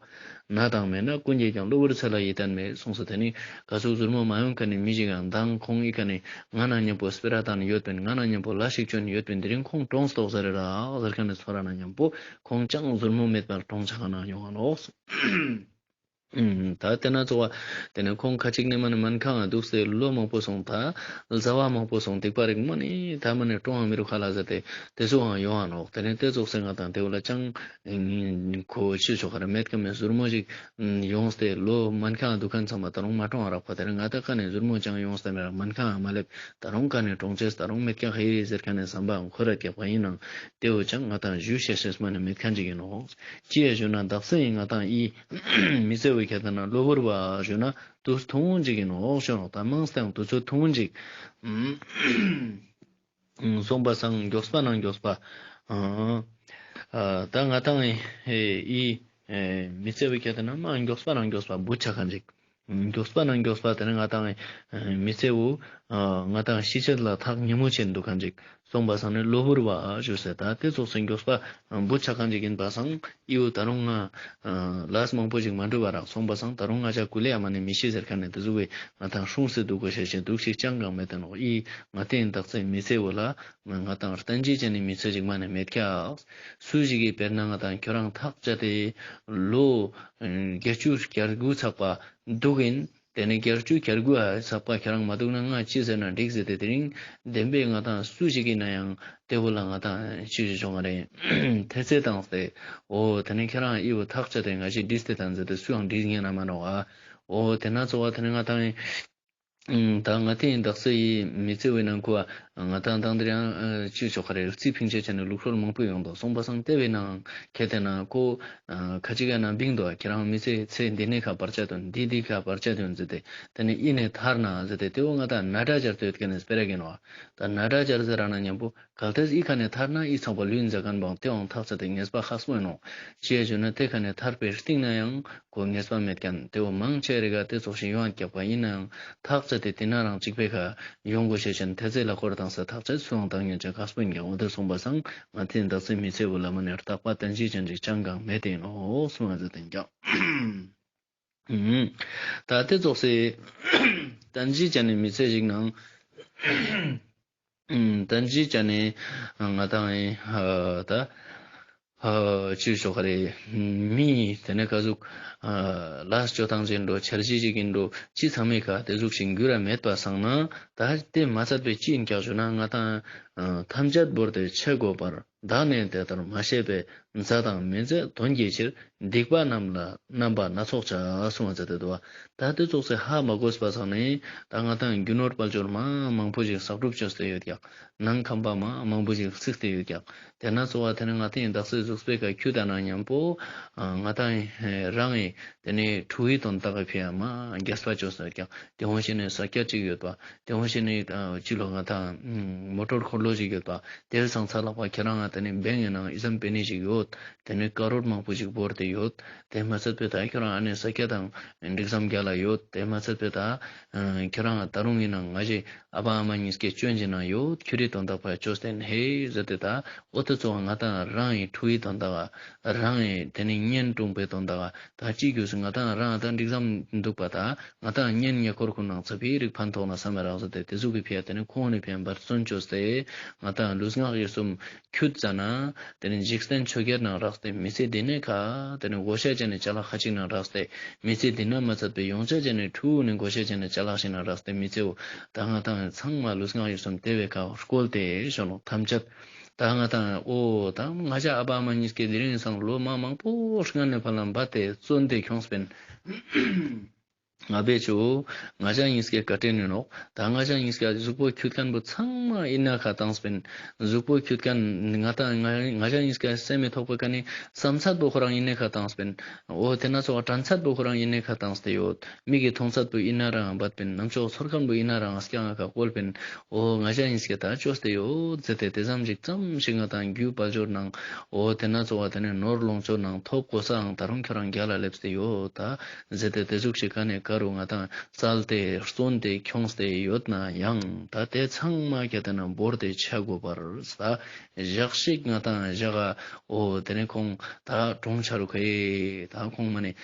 ན་དང་མེད་ན་ཀུན་གྱིས་ཀྱང་། གློ་བུར་ཚེ་ལ་ཡིད་བརྟན་མེད་གསུངས་སོ། དེ་ནེ་ག་ཟུག་ཟུར་མོ་མ་ཡོང་མཁན་ནི་མི་ཞིག་ག་མདང་ཁོང་ཨི་ཁ་ནེ་ང་ན་མཉམ་པོ་སྤེ་ར་བཏང་ཡོད་པིན། ང་ན་མཉམ་པོ་ལས་ཤིག་ཅོ་ཡོད་པིན། དེ་རིང་ཁོང་གྲོངས་ཏོག་ཟེར་ར་ཟེར་མཁན་ནི་ཚོར་ར་ན་མཉམ་པོ་ཁོང་ཅང་ཟུར་མོ་མེད་པར་གྲོངས་ཆ་ག་ན་ཡོང་ང་ནོག། ཨུམ། ད་དེ་ན་ཙོགས་དེ་ནེ་ཁོང་ཁ་ཅིག་ནི་མ་ནེ་སྨན་ཁང་ང་དུག་སྟེ་ལོ་མང་པོ་སོང་། ད་ཟླ་བ་མང་པོ་སོང་། སྡིག་པ་རིག་མ་ནེ་ད་མ་ནེ་གྲོངས་ཡང་མི་རུག་ཁ་ལ་ཟེར་ཏེ་དེ་ཙོགས་ཡང་ཡོང་ང་ནོག། དེ་ནེ་དེ་ཙོགས་སེ་ང་ཏང་དེ་བོ་ལ་ཅང་ཁོ་ཅི་ཆོག་ག་ར་མེད་ཀ་མེད་ཟུར་མོ་ཞིག་ཡོངས་ཏེ་ལོ་སྨན་ཁང་ང་དུག་མཁན་ཚང་མ་ད་རུང་མ་གྲོངས་རག་པ། དེ་ནེ་ང་ཏང་ཀ་ནེ་ཟུར་མོ་ཅང་ཡོངས་ཏེ་མེད་རག། སྨན་ཁང་ང་མ་སླེབས། ད་རུང་ཀ་ནེ་གྲོངས་ཅེས་ད་རུང་མེད་ཀྱག་ཧེ་ཟེར་མཁན་ནི་བསམ་པའང་ཁོ་ར་རྒྱག་པ་ཡིན་ནའང་དེ་བོ་ཅང་ང་ཏང་ཞུ་ཤེས་ཤེས་མ་ནེ་མེད་མཁན་ཅིག་ཡིན་ནོག། ཅི་ཡ་ཞུ་ན་དག་ས་ཡིན་ང་ཏང་ཨི་མི་ཚེ་བོ་ཁྱད་ན་གློ་བུར་བ་ཞུ་ན་དུས་ཐུང་ངུན་ཅིག་ཡིན་ནོག་ཞུ་ནོག། ད་མང་སྟེ་དུས་ཚོད་ཐུང་ངུན་ཅིག་སོང་པ་སང་མགྱོགས་པ་ནང་མགྱོགས་པ། ད་ང་ཏང་ཨི་མི་ཚེ་བོ་ཁྱད་ན་མ་མགྱོགས་པ་ནང་མགྱོགས་པ་བུད་ཆ་མཁན་ཅིག། མགྱོགས་པ་ནང་མགྱོགས་པ་དེ་ནེ་ང་ཏང་མི་ཚེ་བོ་ང་ཏང་ཤི་ཆད་ལ་ཐག་ཉེ་མོ་ཆེན་དུག་མཁན་ཅིག། སོང་པ་སང་ནི་གློ་བུར་བ་ཞུ་སེ་ད་དེ་ཙོགས་སེ་མགྱོགས་པ་བུད་ཆ་མཁན་ཅིག་ཡིན་པ་སང་ཨི་བོ་ད་རུང་ང་ལས་མང་པོ་ཞིག་མ་འགྲུབ་པ་རག། སོང་པ་སང་ད་རུང་ང་ཅག་ཀུ་ལེ་ཡ་མ་ནེ་མི་ཤི་ཟེར་མཁན་ནི་དེ་ཟུག་གི་ང་ཏང་སྲུངས་སེ་དུག་གོ་ཤེས་ཤེས་དུག་ཤིག་ཅང་གང་མེད་དེ་ནོག། ཨི་ང་ཏང་དག་ས་མི་ཚེ་བོ་ལ་ང་ཏང་རྟེན་གཞི་ཅན་ནི་མི་ཚེ་ཞིག་མ་ནེ་མེད་ཀྱག། སུ་ཞིག་གིས་དཔེར་ན་ང་ཏང་ཁྱོད་རང་ཐག་བཅད་དེ་ལོ་བརྒྱད་ཅུ་གྱ་དགུ་ཚག་པ་དུག་ཡིན། དེ་ནས་བརྒྱད་ཅུ་གྱ་དགུ་ཨ་ཚགས་པ་ཁྱེད་རང་མ་འདུག་ན་ང་ཅི་ཟེར་ན་འགྲིག་ཟེར་ཏེ་དེ་རིང་བདེན་པའི་ང་དང་སུ་ཞིག་ཡིན་ན་ཡང་དེ་བོ་ལ་ང་དང་ཅི་ཞིག་བྱུང་བ་རེད། ཐེ་ཚེ་བཏང་སྟེ་འོ་དེ་ནས་ཁྱེད་རང་ཨི་བོ་ཐག་བཅད་དེ་ང་ཞིག་བྲིས་ཏེ་དང་ཟེར་ཏེ་སུའང་བྲིས་ཉན་ན་མ་ནོག་ཨ། འོ་དེ་ན་ཚོ་བ་དེ་ནས་ང་དང་ཨིན། ད་ང་དེ་ཡིན་དག་ས་ཡི་མི་ཚེ་བའི་ནང་ཁུ་ང་དང་དང་དེ་རིང་ཅི་ཆོག་ག་རེ་རྩི་ཕིང་ཆེ་ཆ་ནས་ལུགས་སྲོལ་མང་པོ་ཡོང་དོ་སོང་པ་སང་དེ་བའི་ནང་ཁེ་དེ་ན་ཁོ་ཁ་ཅིག་ག་ན་བིང་དོ་ཁྱེད་རང་མི་ཚེ་ཚེ་འདི་ནས་ཁ་བར་ཆད་དོན་འདི་འདི་ཁ་བར་ཆད་དོན་ཟེར་ཏེ་དེ་ནས་ཨི་ནས་ཐར་ན་ཟེར་ཏེ་དེ་བོ་ང་དང་ན་ཏྲ་ཅར་དོ་ཡོད་ཁན་ནས་སྤེ་ར་གིན་བ་ད་ན་ཏྲ་ཅར་ཟེར་ར་ན་མཉམ་པོ་གལ་ཏེ་ཨི་ཁ་ནས་ཐར་ན་ཨི་ཚང་པ་ལུས་འཛག་མཁན་བང་དེ་བང་ཐག་ཚད་དེ་ངེས་པ་ཁག་པོ་ཡིན་ནོ། ཅི་ཡ་ཞུ་ན་དེ་ཁ་ནས་ཐར་པའི་རྟིང་ན་ཡང་ཁོ་ངེས་པ་མེད་མཁན་དེ་བོ་མང་ཆེ་རིག་ག་དེ་ཚོགས་ཤིང་ཡོང་བ་རྒྱག་པ་ཡིན་ནའང་ཐག་ཚད་དེ་དེ་ན་རང་གཅིག་པའི་ཁ་ཡོང་དགོས་ཤེས་ཅན་དེ་ཚེ་ལ་འཁོར་དང་ས་ཐག་ཚད་སུའང་བཏང་ཉན་ཅན་ཁག་པོ་ཡིན་ཀྱང་འོ་དེ་སོང་པ་སང་ང་དེ་འདག་ཚེ་མི་ཚེ་བོ་ལ་མ་ནེ་རྟག་པ་བརྟན་གཞི་ཅན་ཅིག་ཅང་གང་མེད་དེ་ཡིན་ནོ་གསུང་བ་ཟེར་དེ་ཀྱང་། ད་དེ་ཚོགས་སེ་བརྟན་གཞི་ཅན་ནི་མི་ཚེ་ཞིག་ནང་། ཨུམ། བརྟན་གཞི་ཅན་ནི་ང་དང་ཨེ་ད་ཨ་ཅི་ཞོག་ག་རེ་མི་དེ་ནས་ཀ་ཟུག་ཨ་ལས་ཅོ་ཐང་ཅན་འགྲོ་འཆར་གཞི་ཅིག་ཡིན་འགྲོ་ཅི་ཚང་མའི་ཁ་དེ་ཟུག་ཞིག་འགྱུར་ར་མེད་པ་སང་ན་ད་དེ་མ་ཚད་པའི་ཅི་ཡིན་ཀྱག་ཞུ་ན་ང་དང་ཨ་ཐམས་ཅད་བོར་ཏེ་ཆེ་དགོས་པར། བདག་ནི་དེ་ལྟར་མ་ཤེས་པས། མཛའ་དང་མི་མཛའི་དོན་གྱི་ཕྱིར། སྡིག་པ་རྣམས་ལ་རྣམ་པ་སྣ་ཚོགས་བྱ། གསུངས་པ་མཛད་དེ་འདུག་བ། ད་དེ་ཚོགས་སེ་ཧ་མ་གོས་པ་སང་ནས་ད་ང་དང་རྒྱུ་ནོར་དཔལ་འབྱོར་མ་མང་པོ་ཞིག་བསགས་སྒྲུབ་བཅོས་ཏེ་ཡོད་ཀྱག་ནང་ཁང་པ་མ་མང་པོ་ཞིག་བརྩིགས་ཏེ་ཡོད་ཀྱག་དེ་ན་ཚོ་བ་དེ་ནས་ང་དང་དག་ས་གཟུགས་པོའི་ཁ་ཁྱུ་ད་ན་མཉམ་པོ་ང་དང་རང་ངི་དེ་ནས་ཕྲུ་གུའི་དོན་དག་གི་ཕི་ཡ་མ་རྒྱས་པ་བཅོས་ཏེ་ཡོད་ཀྱག་དེ་འོ་ཞིག་ནས་ས་ཆ་གཅིག་ཡོད་པ། དེ་འོ་ཞིག་ནི་ཅི་ལོ་ང་དང་མོ་ཊོར་འཁོར་ལོ་ཞིག་ཡོད་པ། དེ་ལ་སང་ཚ་ལག་པ་ཁྱེད་རང་ང་དེ་ནི་བེང་ངི་ནང་ཨི་ཙམ་པེ་ནི་ཞིག་ཡོད། དེ་ནི་ཀ་རོར་མང་པོ་ཞིག་བོར་ཏེ་ཡོད། དེ་མ་ཚད་པའི་ད་ཁྱེད་རང་ཨ་ནི་ས་ཆ་དང་འགྲིག་ཙམ་རྒྱ་ལ་ཡོད། དེ་མ་ཚད་པའི་ད་ཁྱེད་རང་ད་རུང་ཡིན་ན་ང་ཞེ་ཨ་ཕ་ཨ་མ་གཉིས་ཀའི་སྐྱོན་ཅིག་ན་ཡོད། ཁྱོད་རི་དོན་དག་པ་ཅོས་ཏེ་ཧེ་ཟེར་ཏེ་ད་འོ་དེ་ཚོ་ང་དང་རང་ཡི་ཕྲུ་གུའི་དོན་དག་རང་ཡི་དེ་ནི་གཉེན་དྲུང་པའི་དོན་དག་ད་ཅི་རྒྱུ་སུ་ང་དང་རང་ད་འགྲིག་ཙམ་འདུག་པ་ད། ང་དང་གཉེན་ཉེ་འཁོར་ཀུན་ནང་ཚ་བའི་རིགས་ཕན་ཐོགས་ན་བསམ་པ་རག་ཟེར་ཏེ་དེ་ཟུག་གི་ཕི་ཡ་དེ་ནི་ཁོང་ནི་ཕི་ཡ་འབད་བརྩོན་བཅོས་ཏེ་ང་དང་ལུས་ངག་ཡིད་གསུམ་ཁྱུད་ཙ་ན་དེ་ནི་འཇིག་རྟེན་ཆོས་བརྒྱད་ནང་རགས་ཏེ་མི་ཚེ་འདི་ནས་ཁ་དེ་ནི་དགོས་ཤེས་ཅན་ནི་ཅ་ལག་ཁ་ཅིག་ནང་རགས་ཏེ་མི་ཚེ་འདི་ན་མ་ཚད་པའི་ཡོང་ཆ་ཅན་ནི་ཕྲུ་གུ་ནི་དགོས་ཤེས་ཅན་ནི་ཅ་ལག་ཞིག་ནང་རགས་ཏེ་མི་ཚེ་བོ་ད་ང་དང་ཚང་མ་ལུས་ངག་ཡིད་གསུམ་དེ་བའི་ཁ་བསྐོལ་ཏེ་ཤོ་ལོ་ཐམས་ཅད་ད་ང་དང་འོ་ད་ང་ཅག་ཨ་ཕ་ཨ་མ་གཉིས་ཀའི་དེ་རིང་སང་ལོ་མ་མང་པོ་སྔ་ནས་ཕ་ལ་འབད་དེ་བརྩོན་ཏེ་ཁྱོངས་པིན། ང་བེ་ཆུ། ང་ཅག་གཉིས་ཀའི་བཀའ་དྲིན་ནི་ནོག་ད་ང་ཅག་གཉིས་ཀའི་གཟུགས་པོ་ཁྱུད་མཁན་པོ་ཚང་མ་ཨིན་ན་ཁ་བཏངས་པིན། གཟུགས་པོ་ཁྱུད་མཁན་ང་ད་ང་ང་ཅག་གཉིས་ཀའི་སེམས་མི་ཐོག་པའི་ཀ་ནི་བསམ་ཚད་པོ་ཁོ་རང་ཨིན་ན་ཁ་བཏངས་པིན། འོ་དེ་ན་ཚོ་དྲན་ཚད་པོ་ཁོ་རང་ཨིན་ན་ཁ་བཏངས་ཏེ་ཡོད། མིག་གི་མཐོང་ཚད་པོ་ཨིན་ན་རང་བད་པིན། རྣམ་ཅོག་ཚོར་མཁན་པོ་ཨིན་ན་རང་སྐྱ་ང་ཁ་བཀོལ་པིན། འོ་ང་ཅག་གཉིས་ཀའི་ད་བཅོས་ཏེ་ཡོད་ཟེར་ཏེ་དེ་ཙམ་ཞིག་ཙམ་ཞིག་ང་དང་རྒྱུ་དཔལ་འབྱོར་ནང་འོ་དེ་ན་ཚོ་བ་དེ་ནི་ནོར་ལོངས་སྤྱོད་ནང་ཐོབ་གོ་སའང་ད་རུང་ཁྱོད་རང་རྒྱ་ལ་སླེབས་ཏེ་ཡོད་ད། ཟེར་ཏེ་དེ་ཟུག་ཞིག་ག་ནས་ཀ་རུ་ང་དང་བཙལ་ཏེ་བརྩོན་ཏེ་ཁྱོངས་ཏེ་ཡོད་ན་ཡང་ད་དེ་ཚང་མ་ག་དེ་ན་བོར་ཏེ་ཆ་དགོས་པར་ད་ཞག་ཞིག་ང་དང་ཞག་ག་འོ་དེ་ནས་ཁོང་ད་གྲོངས་ཆ་རུག་ཧེ་ད་ཁོང་མ་ནེ་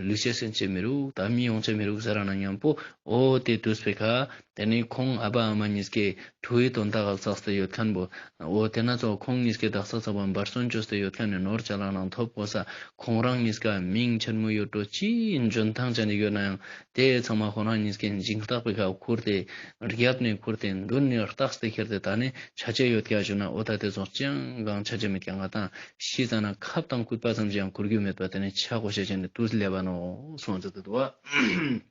ལུས་ཆ་སེམས་ཆ་མི་རུག་ད་མི་ཡོང་ཆ་མི་རུག་ཟེར་ར་ན་མཉམ་པོ་འོ་དེ་དུས་པའི་ཁ་དེ་ནས་ཁོང་ཨ་ཕ་ཨ་མ་གཉིས་ཀའི་ཕྲུ་གུའི་དོན་དག་ག་བསགས་ཏེ་ཡོད་མཁན་པོ། འོ་དེ་ན་ཚོ་ཁོང་གཉིས་ཀའི་དག་ས་ཚ་བ་འབད་བརྩོན་བཅོས་ཏེ་ཡོད་མཁན་ནི་ནོར་ཅ་ལག་ནང་ཐོབ་གོ་ས་ཁོང་རང་གཉིས་ཀ་མིང་ཆེན་མོ་ཡོད་འགྲོ་ཅི་འཇོན་ཐང་ཅན་ཡོད་ན་ཡང་དེ་ཚང་མ་ཁོང་རང་གཉིས་ཀའི་འཇིང་རྟགས་པའི་ཁ་ཁུར་ཏེ་རྒྱབ་ནས་ཁུར་ཏེ་མདུན་ནས་རྟགས་ཏེ་ཁྱེར་ཏེ་ད་ནི་ཆ་ཆེ་ཡོད་ཀྱག་ཞུ་ན་འོ་ད་དེ་ཚོ་ཅང་གང་ཆ་ཆེ་མེད་ཀྱག་ང་དང་ཤི་ཙ་ན་ཁབ་དང་སྐུད་པ་ཙམ་ཞིག་ཡང་ཁུར་རྒྱུ་མེད་པ་དེ་ནི་ཆ་གོ་ཤེས་ཅན་ནི་དུས་སླེབས་པ་ནོ་གསུངས་ཏེ་འདུག་བ།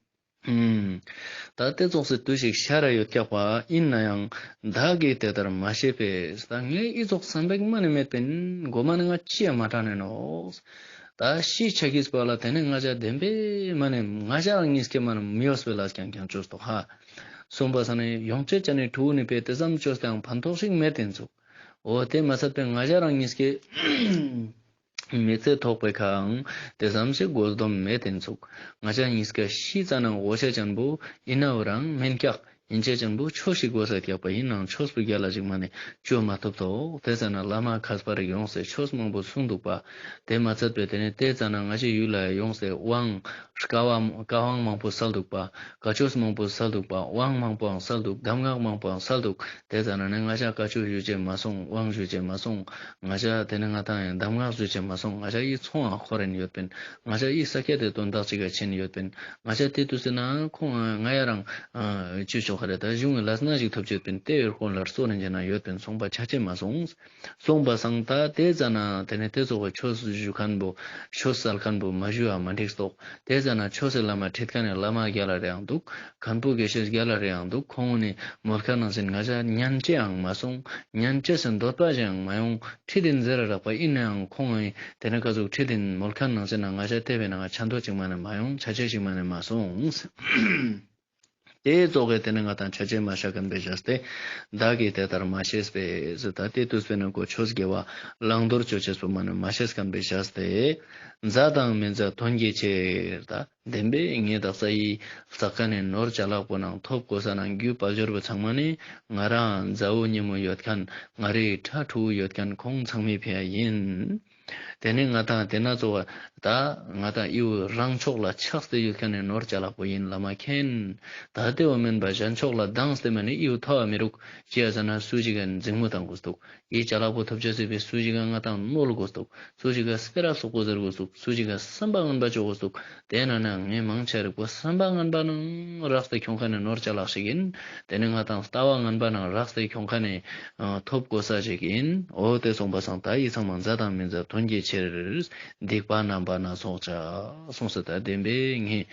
ད་དེ་ཙོགས་སི་དུས་ཤིག་ཤར་ར་ཡོད་ཀྱག་པ་ཨིན་ན་ཡང་བདག་གིས་དེ་ལྟར་མ་ཤེས་པས། ད་ངས་ཨི་ཙོགས་བསམ་པ་མ་ནེ་མེད་པིན། གོ་མ་ནེ་ང་ཅི་ཡང་མ་དྲན་ནོ། ད་ཤི་ཆ་གིས་པ་ལ་དེ་ནི་ང་ཅག་བདེན་པའི་མ་ནེ་ང་ཅག་རང་གཉིས་ཀྱི་མ་ནེ་མི་འོས་པའི་ལས་ཀྱང་ཀྱང་བཅོས་ཏོག་ཧ། གསུངས་པ་ས་ནི་ཡོང་ཆེ་ཅན་ནི་ཕྲུ་གུ་ནི་པས་དེ་ཙམ་བཅོས་ཏེའང་ཕན་ཐོགས་ཤིག་མེད་དེ་ཚུགས། འོ་དེ་མ་ཚད་པའི་ང་ཅག་རང་གཉིས་ཀྱི་མི་ཚེ་ཐོག་པའི་ཁའང་དེ་ཙམ་ཞིག་དགོས་འདོམས་མེད་དེ་ཚུགས། ང་ཅག་གཉིས་ཀ་ཤི་ཙ་ན་འོ་ཤ་ཅན་པོ་ཨིན་ནའོ་རང་མེན་ཀྱག་ཡིན་ཅེས་ཅན་པོ་ཆོས་ཤིག་དགོས་ས་རྒྱག་པ་ཡིན་ནའང་ཆོས་པོ་རྒྱལ་ལ་ཞིག་མ་ནེ་བཅོ་མ་ཐུབ་ཐོག། དེ་ཙ་ན་བླ་མ་མཁས་པ་རིག་ཡོང་སྟེ་ཆོས་མང་པོ་གསུངས་འདུག་པ། དེ་མ་ཚད་པའི་དེ་ནས་དེ་ཙ་ན་ང་ཅག་ཡུལ་ལ་ཡོང་སྟེ་དབང་བཀའ་དབང་བཀའ་དབང་མང་པོ་སལ་འདུག་པ། བཀའ་ཆོས་མང་པོ་སལ་འདུག་པ། དབང་མང་པོའང་སལ་འདུག་གདམས་ངག་མང་པོའང་སལ་འདུག་དེ་ཙ་ན་ནི་ང་ཅག་བཀའ་ཆོས་ཞུ་ཅེས་མ་སོང་། དབང་ཞུ་ཅེས་མ་སོང་། ང་ཅག་དེ་ནི་ང་དང་ཡང་གདམས་ངག་ཞུ་ཅེས་མ་སོང་། ང་ཅག་ཡི་ཚོང་ཨ་ཁོ་རེན་ཡོད་པིན། ང་ཅག་ཡི་ས་སྐྱ་དེ་དོན་དག་ཅིག་ག་ཆེན་ཡོད་པིན། ང་ཅག་དེ་དུས་སེ་ན་ཁོང་ང་ཡ་རང་ཨ་ཅི་ཆོག་ག་རེད། ད་གཞུང་གི་ལས་སྣ་ཞིག་ཐོབ་ཅེས་ཡོད་པིན། དེ་ཡོད་ཁོང་ལ་གཙོ་རེན་ཅེ་ན་ཡོད་པིན་སོང་པ་ཆ་ཅེས་མ་སོང་། སོང་པ་སང་ད་དེ་ཙ་ན་དེ་ནས་དེ་ཚོགས་པའི་ཆོས་ཞུ་མཁན་པོ་ཆོས་སལ་མཁན་པོ་མ་ཞུ་བ་མ་འགྲིག་སྟོག་དེ་ཙ་ན་ཆོས་སི་བླ་མ་ཁྲིད་མཁན་ནི་བླ་མ་རྒྱལ་ལ་རེའང་འདུག་མཁན་པོ་དགེ་བཤེས་རྒྱལ་ལ་རེའང་འདུག་ཁོང་ནི་མོལ་མཁན་ནང་བཞིན་ང་ཅག་ཉན་ཅེས་ཡང་མ་སོང་། ཉན་ཅེས་སི་འདོད་པ་ཞིག་ཡང་མ་ཡོང་། ཁྲིད་དེན་ཟེར་ར་རག་པ་ཡིན་ནའང་ཁོང་ངི་དེ་ནས་ག་ཟུག་ཁྲིད་དེན་མོལ་མཁན་ནང་བཞིན་ན་ང་ཅག་དེ་བས་ན་ཆ་འདོད་ཅིག་མ་ནེ་མ་ཡོང་། ཆ་ཅེས་ཅིག་མ་ནེ་མ་སོང་། དེ་ཙོགས་ཀྱི་དེ་ནི་ང་དང་ཆ་ཅེས་མ་ཤེས་མཁན་པའི་བཞག་སྟེ། བདག་གིས་དེ་ལྟར་མ་ཤེས་པས་ཟེར། ད་དེ་དུས་པའི་ནང་ཁོ་ཆོས་དགེ་བ་བླང་དོར་ཅོ་ཅེས་པོ་མ་ནེ་མ་ཤེས་མཁན་པའི་བཞག་སྟེ། མཛའ་དང་མི་མཛའ་དོན་གྱི་ཕྱིར། ད་བདེན་པའི་ངའི་དག་ས་ཡི་ས་ཀ་ནས་ནོར་ཅ་ལག་པོ་ནང་ཐོབ་གོ་ས་ནང་རྒྱུ་དཔལ་འབྱོར་པོ་ཚང་མ་ནི་ང་རང་མཛའ་བོ་ཉེ་མོ་ཡོད་མཁན། ང་རའི་ཕྲུ་གུ་ཡོད་མཁན་ཁོང་ཚང་མའི་ཕི་ཡ་ཡིན། དེ་ནས་ང་དང་དེ་ན་ཚོ་བ་ད་ང་དང་ཨི་བོ་རང་ཕྱོགས་ལ་ཆགས་ཏེ་ཡོད་མཁན་ནི་ནོར་ཅ་ལག་པོ་ཡིན་ལ་མ་མཁྱེན། ད་དེ་བོ་མིན་པ་གཞན་ཕྱོགས་ལ་སྡང་སྟེ་མ་ནི་ཨི་བོ་ཐོབ་བ་མི་རུག་ཅི་ཡ་ཟེར་ན་སུ་ཞིག་ག་འཛིང་མོ་བཏང་དགོས་འདུག་ཨི་ཅ་ལག་པོ་ཐོབ་ཅེས་སི་ཕི་སུ་ཞིག་ག་ང་དང་གནོད་དགོས་འདུག་སུ་ཞིག་ག་སྤེ་ར་ལོག་པོ་ཟེར་དགོས་འདུག་སུ་ཞིག་ག་བསམ་པ་ངན་པ་ཅོ་དགོས་འདུག་དེ་ན་ན་ངའི་མང་ཆེ་རིག་པོ་བསམ་པ་ངན་པ་ནང་རགས་ཏེ་ཁྱོང་མཁན་ནི་ནོར་ཅ་ལག་ཞིག་ཡིན། དེ་ནི་ང་དང་ལྟ་བ་ངན་པ་ནང་རགས་ཏེ་ཁྱོང་མཁན་ནི་ཨ་ཐོབ་གོ་ས་ཞིག་ཡིན། འོ་དེ་སོང་པ་སང་ད་ཡི་ཚང་མ་མཛའ་དང་མི་མཛའ་དོན་གྱི་ཕྱིར། སྡིག་པ་རྣམ་པ་སྣ་ཚོགས་བྱ། གསུངས་སོ། ད་བདེན་པའི་ངས་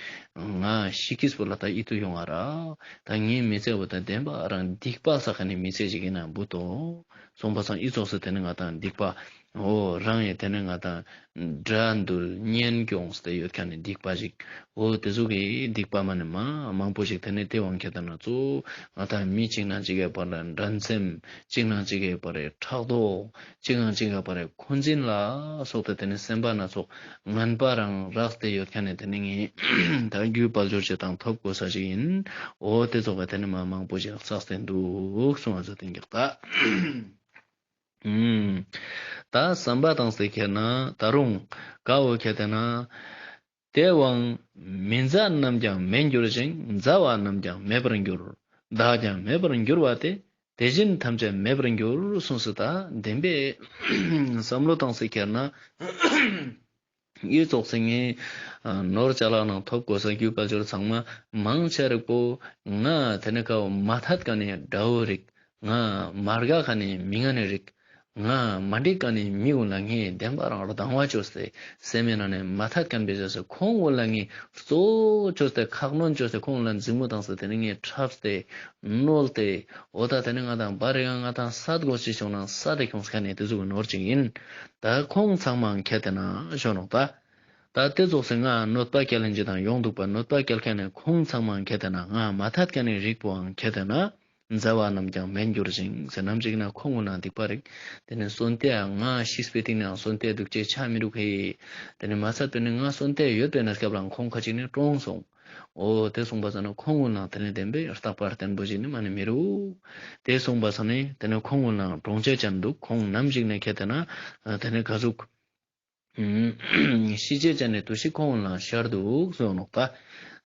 ང་ཤི་ཁིས་པོ་ལ་ད་ཨི་ཏུ་ཡོང་ང་ར། ད་ངའི་མི་ཚེ་བོ་ད་བདེན་པ་རང་སྡིག་པ་བསགས་མཁན་ནི་མི་ཚེ་ཞིག་ཡིན་ན་འབུ་ཏོ། སོང་པ་སང་ཨི་ཙོགས་སེ་དེ་ནི་ང་དང་སྡིག་པ། འོ་རང་ཡི་དེ་ནི་ང་དང་དགྲ་འདུལ་གཉེན་སྐྱོང་སྟེ་ཡོད་མཁན་ནི་སྡིག་པ་ཞིག་འོ་དེ་ཟུག་གི་སྡིག་པ་མ་ནེ་མ་མང་པོ་ཞིག་དེ་ནི་དེ་དབང་ཁྱེར་ཏེ་ན་གཙོ་བོ་ང་དང་མི་གཅིག་ནང་གཅིག་གི་བར་ལ་འགྲན་སེམས། གཅིག་ནང་གཅིག་གི་བར་ལ་ཕྲག་དོག་གཅིག་ནང་གཅིག་གི་བར་ལ་འཁོན་འཛིན་ལ་སོགས་ཏེ་དེ་ནི་སེམས་པ་སྣ་ཚོགས་ངན་པ་རང་རགས་ཏེ་ཡོད་མཁན་ནི་དེ་ནི་ངས་ད་རྒྱུ་དཔལ་འབྱོར་ཅི་དང་ཐོབ་གོ་ས་ཞིག་ཡིན། འོ་དེ་ཙོགས་པ་དེ་ནི་མ་མང་པོ་ཞིག་བསགས་ཏེ་འདུག་གསུངས་པ་ཚོ་དེ་འགྱག་ད། ཨུམ། ད་བསམ་པ་བཏང་སྟེ་ཁྱེར་ན་ད་རུང་ཀ་བོ་ཁྱེར་ཏེ་ན། དེ་བོའང་མི་མཛའ་རྣམས་ཀྱང་མེད་འགྱུར་ཞིང་། མཛའ་བ་རྣམས་ཀྱང་མེད་པར་འགྱུར། བདག་ཀྱང་མེད་པར་འགྱུར་བ་སྟེ། དེ་བཞིན་ཐམས་ཅད་མེད་པར་འགྱུར། གསུངས་སོ། ད་བདེན་པའི་བསམ་བློ་བཏང་སྟེ་ཁྱེར་ན། ཨི་ཙོགས་སེ་ངའི་ནོར་ཅ་ལག་ནང་ཐོབ་གོ་ས་རྒྱུ་དཔལ་འབྱོར་ཚང་མ་མང་ཆེ་རིག་པོ་ང་དེ་ནི་ཀ་བོ་མ་ཐད་མཁན་ནི་དགྲ་བོ་རིག་ང་མ་དགའ་མཁན་ནི་མི་ངན་ནི་རིག་ང་མ་འགྲིག་མཁན་ནི་མི་ཀུན་ལ་ངས་བདེན་པ་རང་སྡང་བ་ཅོས་ཏེ་སེམས་ནང་ནས་མ་ཐད་མཁན་པའི་བྱས་སེ་ཁོང་ཀུན་ལ་ངས་གཙོ་བོ་ཅོས་ཏེ་ཁ་གནོན་ཅོས་ཏེ་ཁོང་ལ་འཛིང་མོ་བཏང་སྟེ་དེ་ནི་ངས་འཁྲབ་སྟེ་གནོད་དེ་འོ་ད་དེ་ནི་ང་དང་བར་རེ་ག་ང་དང་སད་དགོས་ཅི་བྱུང་ན་སད་དེ་ཁྱོངས་མཁན་ནི་དེ་ཟུག་གི་ནོར་ཅིག་ཡིན། ད་ཁོང་ཚང་མའང་ཁྱེར་ཏེ་ན་ཞོ་ནོག་ད། ད་དེ་ཙོགས་སེ་ང་གནོད་པ་སྐྱལ་ལེན་ཅི་དང་ཡོང་འདུག་པ། གནོད་པ་སྐྱལ་མཁན་ནི་ཁོང་ཚང་མའང་ཁྱེར་ཏེ་ན་ང་མ་ཐད་མཁན་ནི་རིག་པོའང་ཁྱེར་ཏེ་ན། མཛའ་བ་རྣམས་ཀྱང་མེད་འགྱུར་ཞིང་ཟེར། ནམ་ཞིག་ན་ཁོང་ཀུན་ནང་སྡིག་པ་རིག་དེ་ནི་གསོན་ཏེ་ང་ཤི་བའི་སྟིང་ནའང་གསོན་ཏེ་འདུག་ཅེས་ཆ་མི་རུག་ཧེ། དེ་ནི་མ་ཚད་པའི་ནི་ང་གསོན་ཏེ་ཡོད་པའི་ནི་སྐབས་ལའང་ཁོང་ཁ་ཅིག་ནི་གྲོངས་སོང་། འོ་དེ་སོང་པ་ས་ན་ཁོང་ཀུན་ནང་དེ་ནི་བདེན་པའི་རྟག་པ་བརྟན་པོ་ཞིག་ནི་མ་ནི་མི་རུག་དེ་སོང་པ་ས་ནི་དེ་ནི་ཁོང་ཀུན་ནང་གྲོངས་ཅེས་ཅན་འདུག་ཁོང་ནམ་ཞིག་ནས་ཁྱེར་ཏེ་ན་དེ་ནི་ག་ཟུག་ཤི་ཅེས་ཅན་ནི་དུས་ཤིག་ཁོང་ལ་ཤར་འདུག་གསུངས་ནོག་ད།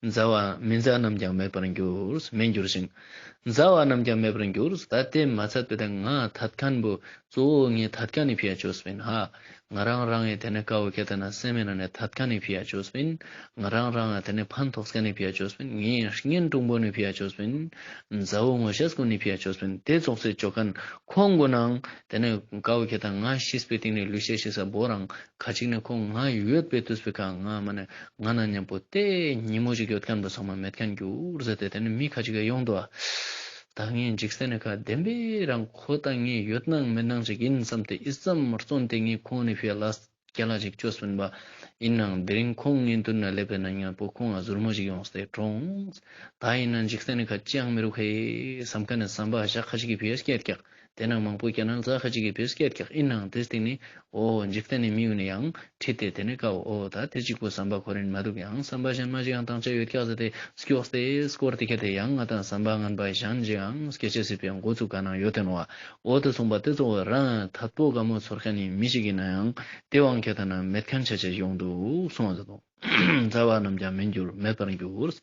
མཛའ་བ་མི་མཛའ་རྣམས་ཀྱང་མེད་པར་འགྱུར། མེད་འགྱུར་ཞིང་། མཛའ་བ་རྣམས་ཀྱང་མེད་པར་འགྱུར། ད་དེ་མ་ཚད་པའི་ད་ང་ཐད་མཁན་པོ་གཙོ་བོ་ངས་ཐད་མཁན་ནི་ཕི་ཡ་ཅོས་པིན་ཧ། ང་རང་རང་ངི་དེ་ནི་ཀ་བོ་ཁྱེར་ཏེ་ན་སེམས་ནང་ནས་ཐད་མཁན་ནི་ཕི་ཡ་ཅོས་པིན། ང་རང་རང་ངི་དེ་ནི་ཕན་ཐོགས་མཁན་ནི་ཕི་ཡ་ཅོས་པིན། ངའི་གཉེན་དྲུང་པོ་ནི་ཕི་ཡ་ཅོས་པིན། མཛའ་བོ་ངོ་ཤེས་ཀུན་ནི་ཕི་ཡ་ཅོས་པིན། དེ་ཙོགས་སེ་ཅོ་མཁན་ཁོང་ཀུན་ནང་དེ་ནི་ཀ་བོ་ཁྱེར་ཏེ་ན་ང་ཤི་བའི་སྟིང་ནས་ལུས་ཤེས་ཤི་ས་བོ་རང་ཁ་ཅིག་ནི་ཁོང་ང་ཡོད་པའི་དུས་པའི་ཁ་ང་མ་ནི་ང་ན་མཉམ་པོ་དེ་ཉིན་མོ་ཞིག་ཡོད་མཁན་པོ་ཚང་མ་མེད་མཁན་འགྱུར་ཟེར་ཏེ་དེ་ནི་མི་ཁ་ཅིག་ག་ཡོང་འདུག་ཨ། ད་ངས་འཇིག་རྟེན་ནི་ཁ་བདེན་པའི་རང་ཁོ་ད་ངས་ཡོད་ནང་མེད་ནང་ཞིག་ཡིན་བསམ་སྟེ་ཨི་ཙམ་བརྩོན་ཏེ་ངས་ཁོང་ནི་ཕི་ཡ་ལ་སྐྱ་ལ་ཞིག་བཅོས་པིན་པ། ཡིན་ནའང་དེ་རིང་ཁོང་ངའི་མདུན་ན་སླེབས་པའི་ན་མཉམ་པོ་ཁོང་ང་ཟུར་མོ་ཞིག་ཡོངས་ཏེ་གྲོངས། ད་ཡིན་ན་འཇིག་རྟེན་ནི་ཁ་ཅི་ཡང་མི་རུག་ཧེ་བསམ་མཁན་ནི་བསམ་པ་ཞག་ཁ་ཅིག་གི་ཕི་ཡ་སྐྱེད་ཀྱག་དེ་ནང་མང་པོ་ཀྱང་ནང་ཙ་ཁ་ཅིག་གི་ཕེ་སྐད་ཀྱག་ཨིན་ནང་དེ་སྟེང་ནི་འོ་འཇིག་རྟེན་ནི་མི་ཡུལ་ནི་ཡང་ཁྲིད་དེ་དེ་ནི་ཀའོ་འོ་ད་དེ་གཅིག་པོ་བསམ་པ་ཁོ་རིན་མ་འདུག་ཡང་བསམ་པ་གཞན་མ་ཞིག་ཡང་ཏང་ཆ་ཡོད་ཀྱག་ཟེར་ཏེ་སྐྱོགས་ཏེ་སྐོར་ཏེ་ཁྱེར་ཏེ་ཡང་ང་ཏང་བསམ་པ་ངན་པ་གཞན་ཞིག་ཡང་སྐྱེ་ཅེས་སི་ཕི་ཡང་འགོ་ཚུགས་ག་ནང་ཡོད་དེ་ནོ་བ། འོ་དེ་སོང་པ་དེ་ཚོ་རང་ཐད་པོ་དགའ་མོ་ཚོར་མཁན་ནི་མི་ཞིག་ཡིན་ན་ཡང་དེ་དབང་ཁྱེར་ཏེ་ན་མེད་མཁན་ཆ་ཆ་ཡོང་འདུག་གསུངས་ཟེར་དོ། མཛའ་བ་རྣམས་ཀྱང་མེད་འགྱུར་མེད་པར་འགྱུར།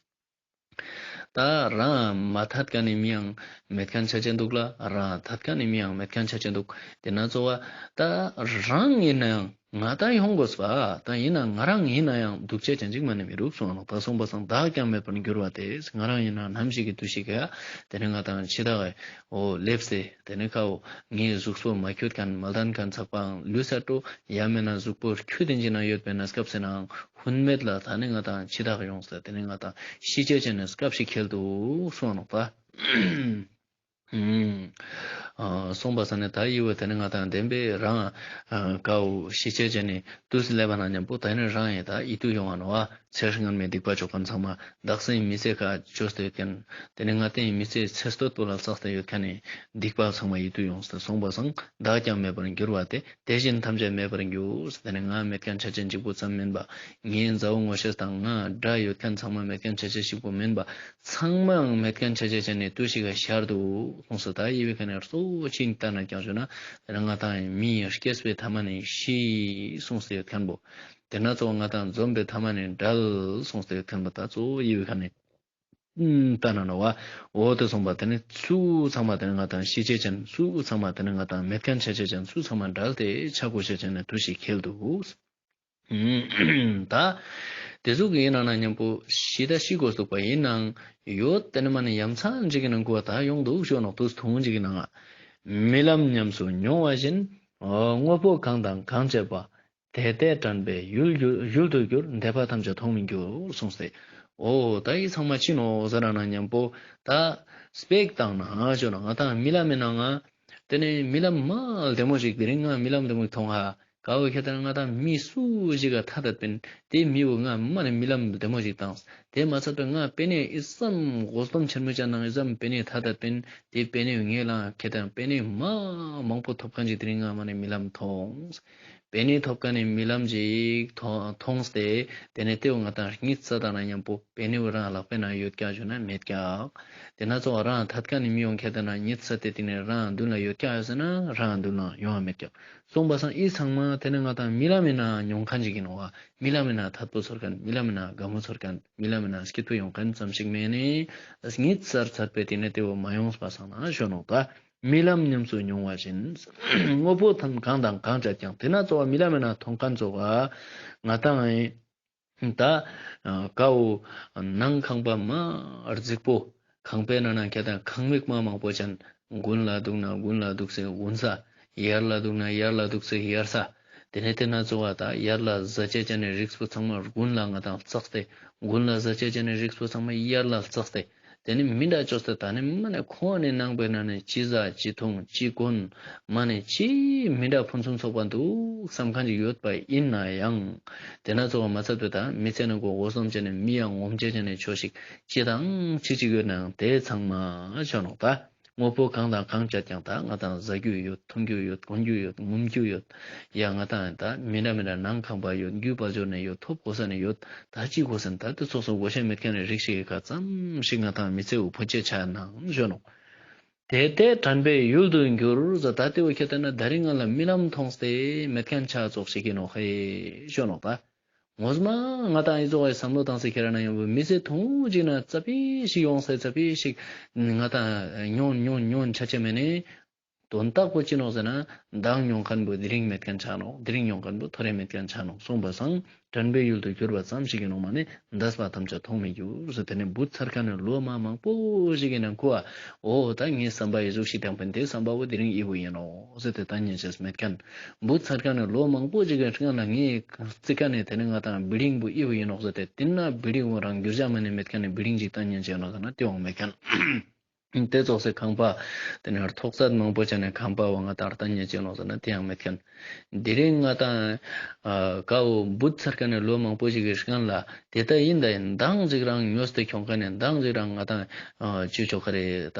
ད་རང་མ་ཐད་མཁན་ནི་མི་ཡང་མེད་མཁན་ཆ་ཆེན་འདུག་ལ། རང་ཐད་མཁན་ནི་མི་ཡང་མེད་མཁན་ཆ་ཆེན་འདུག། དེ་ན་གཙོ་བོ་ད་རང་ཡིན་ན་ཡང་ང་ད་ཡོང་དགོས་པ། ད་ཡིན་ན་ང་རང་ཡིན་ན་ཡང་འདུག་ཅེས་ཅན་ཅིག་མ་ནི་མི་རུག་གསུངས་ནོག། ད་གསུངས་པ་སང་བདག་ཀྱང་མེད་པར་འགྱུར་བ་སྟེ། ང་རང་ཡིན་ན་ནམ་ཞིག་གི་དུས་ཤིག་ག་དེ་ནི་ང་དང་འཆི་བདག་འོ་སླེབས་ཏེ་དེ་ནི་ཁའོ་ངའི་གཟུགས་པོ་མ་ཁྱོད་མཁན་མ་ལྡན་མཁན་ཚག་པའང་ལུས་ས་འགྲོ། ཡང་མིན་ན་གཟུགས་པོ་ཁྱོད་དེ་འཇིག་ན་ཡོད་པའི་ན་སྐབས་སེ་ནའང་ཧུན་མེད་ལ་ད་ནི་ང་དང་འཆི་བདག་ཡོངས་ཏེ་དེ་ནི་ང་དང་ཤི་ཅེས་ཅན་ནི་སྐབས་ཤིག་ཁེལ་འདུག་གསུངས་ནོག་པ། ཨ་གསུངས་པ་ས་ནི་ད་ཡི་བོ་དེ་ནི་ང་དང་བདེན་པའི་རང་ཨ་ཀའོ་ཤི་ཅེས་ཅན་ནི་དུས་སུ་སླེབས་པ་ན་མཉམ་པོ་ད་ནི་རང་ཡི་ད་ཡིད་དུ་ཡོང་བ་ནོ་བ། ཚེ་སྔོན་མའི་སྡིག་པ་ཅོ་མཁན་ཚང་མ་བདག་སེམས་མི་ཚེ་ཁ་བཅོས་ཏེ་ཡོད་མཁན། དེ་ནི་ང་དེ་མི་ཚེ་ཚེ་སྟོད་པོ་ལ་བསགས་ཏེ་ཡོད་མཁན་ནི་སྡིག་པ་ཚང་མ་ཡིད་དུ་ཡོངས་ཏེ་གསུངས་པ་སང་བདག་ཀྱང་མེད་པར་འགྱུར་བ་སྟེ། དེ་བཞིན་ཐམས་ཅད་མེད་པར་འགྱུར། དེ་ནི་ང་མེད་མཁན་ཆ་ཅན་གཅིག་པོ་ཙམ་མིན་པ། ངའི་མཛའ་བོ་ངོ་ཤེས་དང་ང་དགྲ་ཡོད་མཁན་ཚང་མ་མེད་མཁན་ཆ་ཅན་གཅིག་པོ་མིན་པ། ཚང་མའང་མེད་མཁན་ཆ་ཅན་ཅན་ནི་དུས་ཤིག་ག་ཤར་འདུག་གསུངས་སོ། ད་ཡི་བོའི་ཁ་ནས་གཙོ་བོ་ཅི་ཡིན་ལྟ་ན་ཀྱང་ཞུ་ན། དེ་ནི་ང་དང་མིའི་སྐྱེས་པའི་ཐ་མ་ནི་ཤི་གསུངས་ཏེ་ཡོད་མཁན་པོ། དེ་ན་གཙོ་བོ་ང་དང་འཛོམས་པའི་ཐ་མ་ནི་འབྲལ་གསུངས་ཏེ་ཡོད་མཁན་པོ། ད་གཙོ་བོ་ཡི་བོའི་ཁ་ནས། ལྟ་ན་ནོ་བ། འོ་དེ་གསུངས་པ་དེ་ནི་སུ་ཚང་མ་དེ་ནི་ང་དང་ཤི་ཅེས་ཅན། སུ་ཚང་མ་དེ་ནི་ང་དང་མེད་མཁན་ཆ་ཅེས་ཅན། སུ་ཚང་མ་འབྲལ་ཏེ་ཆ་དགོས་ཅེས་ཅན་ནི་དུས་ཤིག་ཁེལ་འདུག། ད་དེ་ཟུག་གི་ཡིན་ན་ན་མཉམ་པོ་ཤི་ད་ཤི་དགོས་འདུག་པ། ཡིན་ནའང་ཡོད་དེ་ནི་མ་ནི་ཡ་མཚན་ཅིག་གི་ནང་ཁུ་བ་ད་ཡོང་འདུག་ཞུ་ནོག། དུས་ཐུང་ཅིག་གི་ནང་ང་རྨི་ལམ་ཉམས་སུ་མྱོང་བ་བཞིན། དངོས་པོ་གང་དང་གང་སྤྱད་པ། དེ་དེ་དྲན་པས་ཡུལ་ཡུལ་ཡུལ་དུ་གྱུར། འདས་པ་ཐམས་ཅད་མཐོང་མི་འགྱུར་གསུངས་ཏེ། འོ་ད་འི་ཚང་མ་ཅི་ནོག་ཟེར་ན་ན་མཉམ་པོ་ད་སྤེ་ར་བཏང་ན་ཞུ་ན་ང་དང་རྨི་ལམ་མི་ནང་ང་དེ་ནི་རྨི་ལམ་མ་བདེ་མོ་ཞིག་དེ་རིང་ང་རྨི་ལམ་བདེ་མོ་ཞིག་མཐོང་ཧ། ཀ་བོ་ཁྱེད་ལྟ་ན་ང་དང་མི་སུ་ཞིག་ག་ཐ་དད་པིན། དེ་མི་བོ་ང་མ་ནི་རྨི་ལམ་བདེ་མོ་ཞིག་བཏང་། དེ་མ་ཚད་པའི་ང་པེ་ནེ་འི་ཙམ་སྒོས་དོམ་ཆེན་མོ་ཅན་ནང་འི་ཙམ་པེ་ནེ་ཐ་དད་པིན། དེ་པེ་ནེ་ངའི་ལ་ཁྱེད་ལྟ་ན་པེ་ནེ་མ་མང་པོ་ཐོབ་མཁན་ཅིག་དེ་རིང་ང་མ་ནི་རྨི་ལམ་མཐོང་། པེ་ནེ་ཐོབ་མཁན་ནི་རྨི་ལམ་ཅིག་མཐོང་སྟེ་དེ་ནི་དེ་བོ་ང་དང་གཉིད་སད་ད་ན་མཉམ་པོ་པེ་ནེ་བོ་རང་ལག་པའི་ནང་ཡོད་ཀྱག་ཞུ་ན་མེད་ཀྱག། དེ་ན་གཙོ་བོ་རང་ཐད་མཁན་ནི་མི་ཡོང་ཁྱེད་ལྟ་ན་གཉིད་སད་དེ་དེ་ནི་རང་མདུན་ལ་ཡོད་ཀྱག་ཡོད་ཟེར་ན་རང་མདུན་ལ་ཡོང་བ་མེད་ཀྱག། གསུངས་པ་སང་འི་ཚང་མ་དེ་ནི་ང་དང་རྨི་ལམ་མི་ནང་མྱོང་མཁན་ཅིག་ཡིན་ནོ་བ། རྨི་ལམ་མི་ནང་ཐད་པོ་ཚོར་མཁན། རྨི་ལམ་མི་ནང་དགའ་མོ་ཚོར་མཁན། རྨི་ལམ་མི་ནང་སྐྱིད་པོ་ཡོང་མཁན་ཙམ་ཞིག་མེད་ནི། གཉིད་སད་ཚར་པའི་དེ་ནི་དེ་བོ་མ་ཡོངས་པ་སང་ན་ཞུ་ནོག་ད། རྨི་ལམ་ཉམས་སུ་མྱོང་བ་བཞིན། དངོས་པོ་ཐམས་གང་དང་གང་སྤྱད་ཀྱང་། དེ་ན་གཙོ་བོ་རྨི་ལམ་མི་ནང་མཐོང་མཁན་གཙོ་བོ་ང་དང་ད་ཀ་བོ་ནང་ཁང་པ་མ་རྫིག་པོ། ཁང་པའི་ནང་ན་ཁྱེད་ལྟ་ན་ཁང་མིག་མ་མང་པོ་ཅན། དགུན་ལ་འདུག་ན་དགུན་ལ་འདུག་སེ་དགུན་ས། དབྱར་ལ་འདུག་ན་དབྱར་ལ་འདུག་སེ་དབྱར་ས། དེ་ནས་དེ་ན་གཙོ་བོ་ད་དབྱར་ལ་ཟ་ཅེས་ཅན་ནི་རིགས་པོ་ཚང་མ་དགུན་ལ་ང་དང་བསགས་ཏེ། དགུན་ལ་ཟ་ཅེས་ཅན་ནི་རིགས་པོ་ཚང་མ་དབྱར་ལ་བསགས་ཏེ། དེ་ནི་མི་འདྲ་བཅོས་ཏེ་ད་ནི་མ་ནི་ཁོང་ནི་ནང་པའི་ནང་ནས་ཅི་ཟ་ཅི་འཐུང་ཅི་གོན། མ་ནི་ཅི་མི་འདྲ་ཕུན་སུམ་ཚོགས་པ་འདུག་བསམ་མཁན་ཅིག་ཡོད་པ་ཡིན་ན་ཡང་། དེ་ན་གཙོ་བོ་མ་ཚད་པའི་ད་མི་ཚེ་ནང་གོ་འོ་སོམ་ཅན་ནི་མི་ཡང་ངོམ་ཅེས་ཅན་ནི་ཆོས་ཤིག་ཅི་དང་ཅི་ཅིག་ཡོད་ནའང་དེ་ཚང་མ་ཆོ་ནོག་ད། དངོས་པོ་གང་དང་གང་སྤྱད་ཀྱང་། ད་ང་དང་ཟ་རྒྱུ་ཡོད། འཐུང་རྒྱུ་ཡོད། གོན་རྒྱུ་ཡོད། ངོམ་རྒྱུ་ཡོད། ཡ་ང་དང་ད་མི་འདྲ་མི་འདྲ་ནང་ཁང་པ་ཡོད། རྒྱུ་པ་འབྱོར་ནས་ཡོད། ཐོབ་གོ་ས་ནས་ཡོད། ད་ཅི་དགོས་ཟེར་ན་ད་དེ་ཚོགས་སུ་དགོས་ཤེས་མེད་མཁན་ནི་རིགས་ཤིག་གི་ཁ་ཙམ་ཞིག་ང་དང་མི་ཚེ་འུ་ཕོ་ཅེ་ཆ་ནང་ཞོ་ནོག། དེ་དེ་དྲན་པས་ཡུལ་དུ་འགྱུར་ཟེར། ད་དེ་བོ་ཁྱེད་ལྟ་ན་ད་རིང་ང་ལ་རྨི་ལམ་མཐོང་སྟེ་མེད་མཁན་ཆ་ཙོགས་ཤིག་ཡིན་ནོག་ཧེ་ཞོ་ནོག་ད། ངོ་མ་ང་དང་ཨི་ཙོགས་སི་བསམ་བློ་བཏང་སྟེ་ཁྱེར་ན་ཡང་མི་ཚེ་ཐུང་ཅིག་ན་ཙ་པིག་ཞིག་ཡོང་སྟེ་ཙ་པིག་ཞིག་ང་དང་ཉོན་ཉོན་ཉོན་ཆ་ཆེ་མེད་ནི། དོན་དག་པོ་ཅི་ནོག་ཟེར་ན་མདང་མྱོང་མཁན་པོ་དེ་རིང་མེད་མཁན་ཆ་ནོག། དེ་རིང་མྱོང་མཁན་པོ་ཐོ་རེ་མེད་མཁན་ཆ་ནོག་གསུངས་པ་སང་། དྲན་པས་ཡུལ་དུ་གྱུར་པ་ཙམ་ཞིག་ཡིན་ནོག་མ་ནི་འདས་པ་ཐམས་ཅད་མཐོང་མི་འགྱུར་ཟེར། དེ་ནི་བུད་ཚར་མཁན་ནི་ལོ་མ་མང་པོ་ཞིག་གི་ནང་ཁུ་བ། འོ་ད་ངའི་བསམ་པ་ཨི་ཟུག་ཞིག་བཏང་པིན། དེ་བསམ་པ་བོ་དེ་རིང་ཨི་བོ་ཡིན་ནོག་ཟེར་ཏེ་ད་ཉན་ཅེས་མེད་མཁན། བུད་ཚར་མཁན་ནི་ལོ་མང་པོ་ཞིག་གི་སྔ་ན་ངའི་རྩི་མཁན་ནི་དེ་ནི་ང་དང་བི་ལྡིང་པོ་ཨི་བོ་ཡིན་ནོག་ཟེར་ཏེ་དེ་ན་བི་ལྡིང་པོ་རང་འགྱུར་བ་མ་ནི་མེད་མཁན་ནི་བི་ལྡིང་ཅིག་ད་ཉན་ཅེས་ཡོད་ནོག་ཟེར་ན་དེ་འོང་མེད་མཁན། དེ་ཙོགས་སེ་ཁང་པ་དེ་ནེ་ཐོག་ཚད་མང་པོ་ཅན་ནི་ཁང་པ་བོ་ང་དང་ལྟ་ཉན་ཅེས་ནོག་ཟེར་ན་དེ་ཡང་མེད་ཁན། དེ་རིང་ང་དང་ཨ་ཀ་བོ་བུད་ཚར་ཁན་ནི་ལོ་མང་པོ་ཞིག་གི་སྔན་ལ་དེ་ལྟ་ཡིན་ད་ཡིན་མདང་ཅིག་རང་ཉོས་ཏེ་ཁྱོང་ཁན་ནི་མདང་ཅིག་རང་ང་དང་ཨ་ཅི་ཅོ་ཁ་རེ་ད་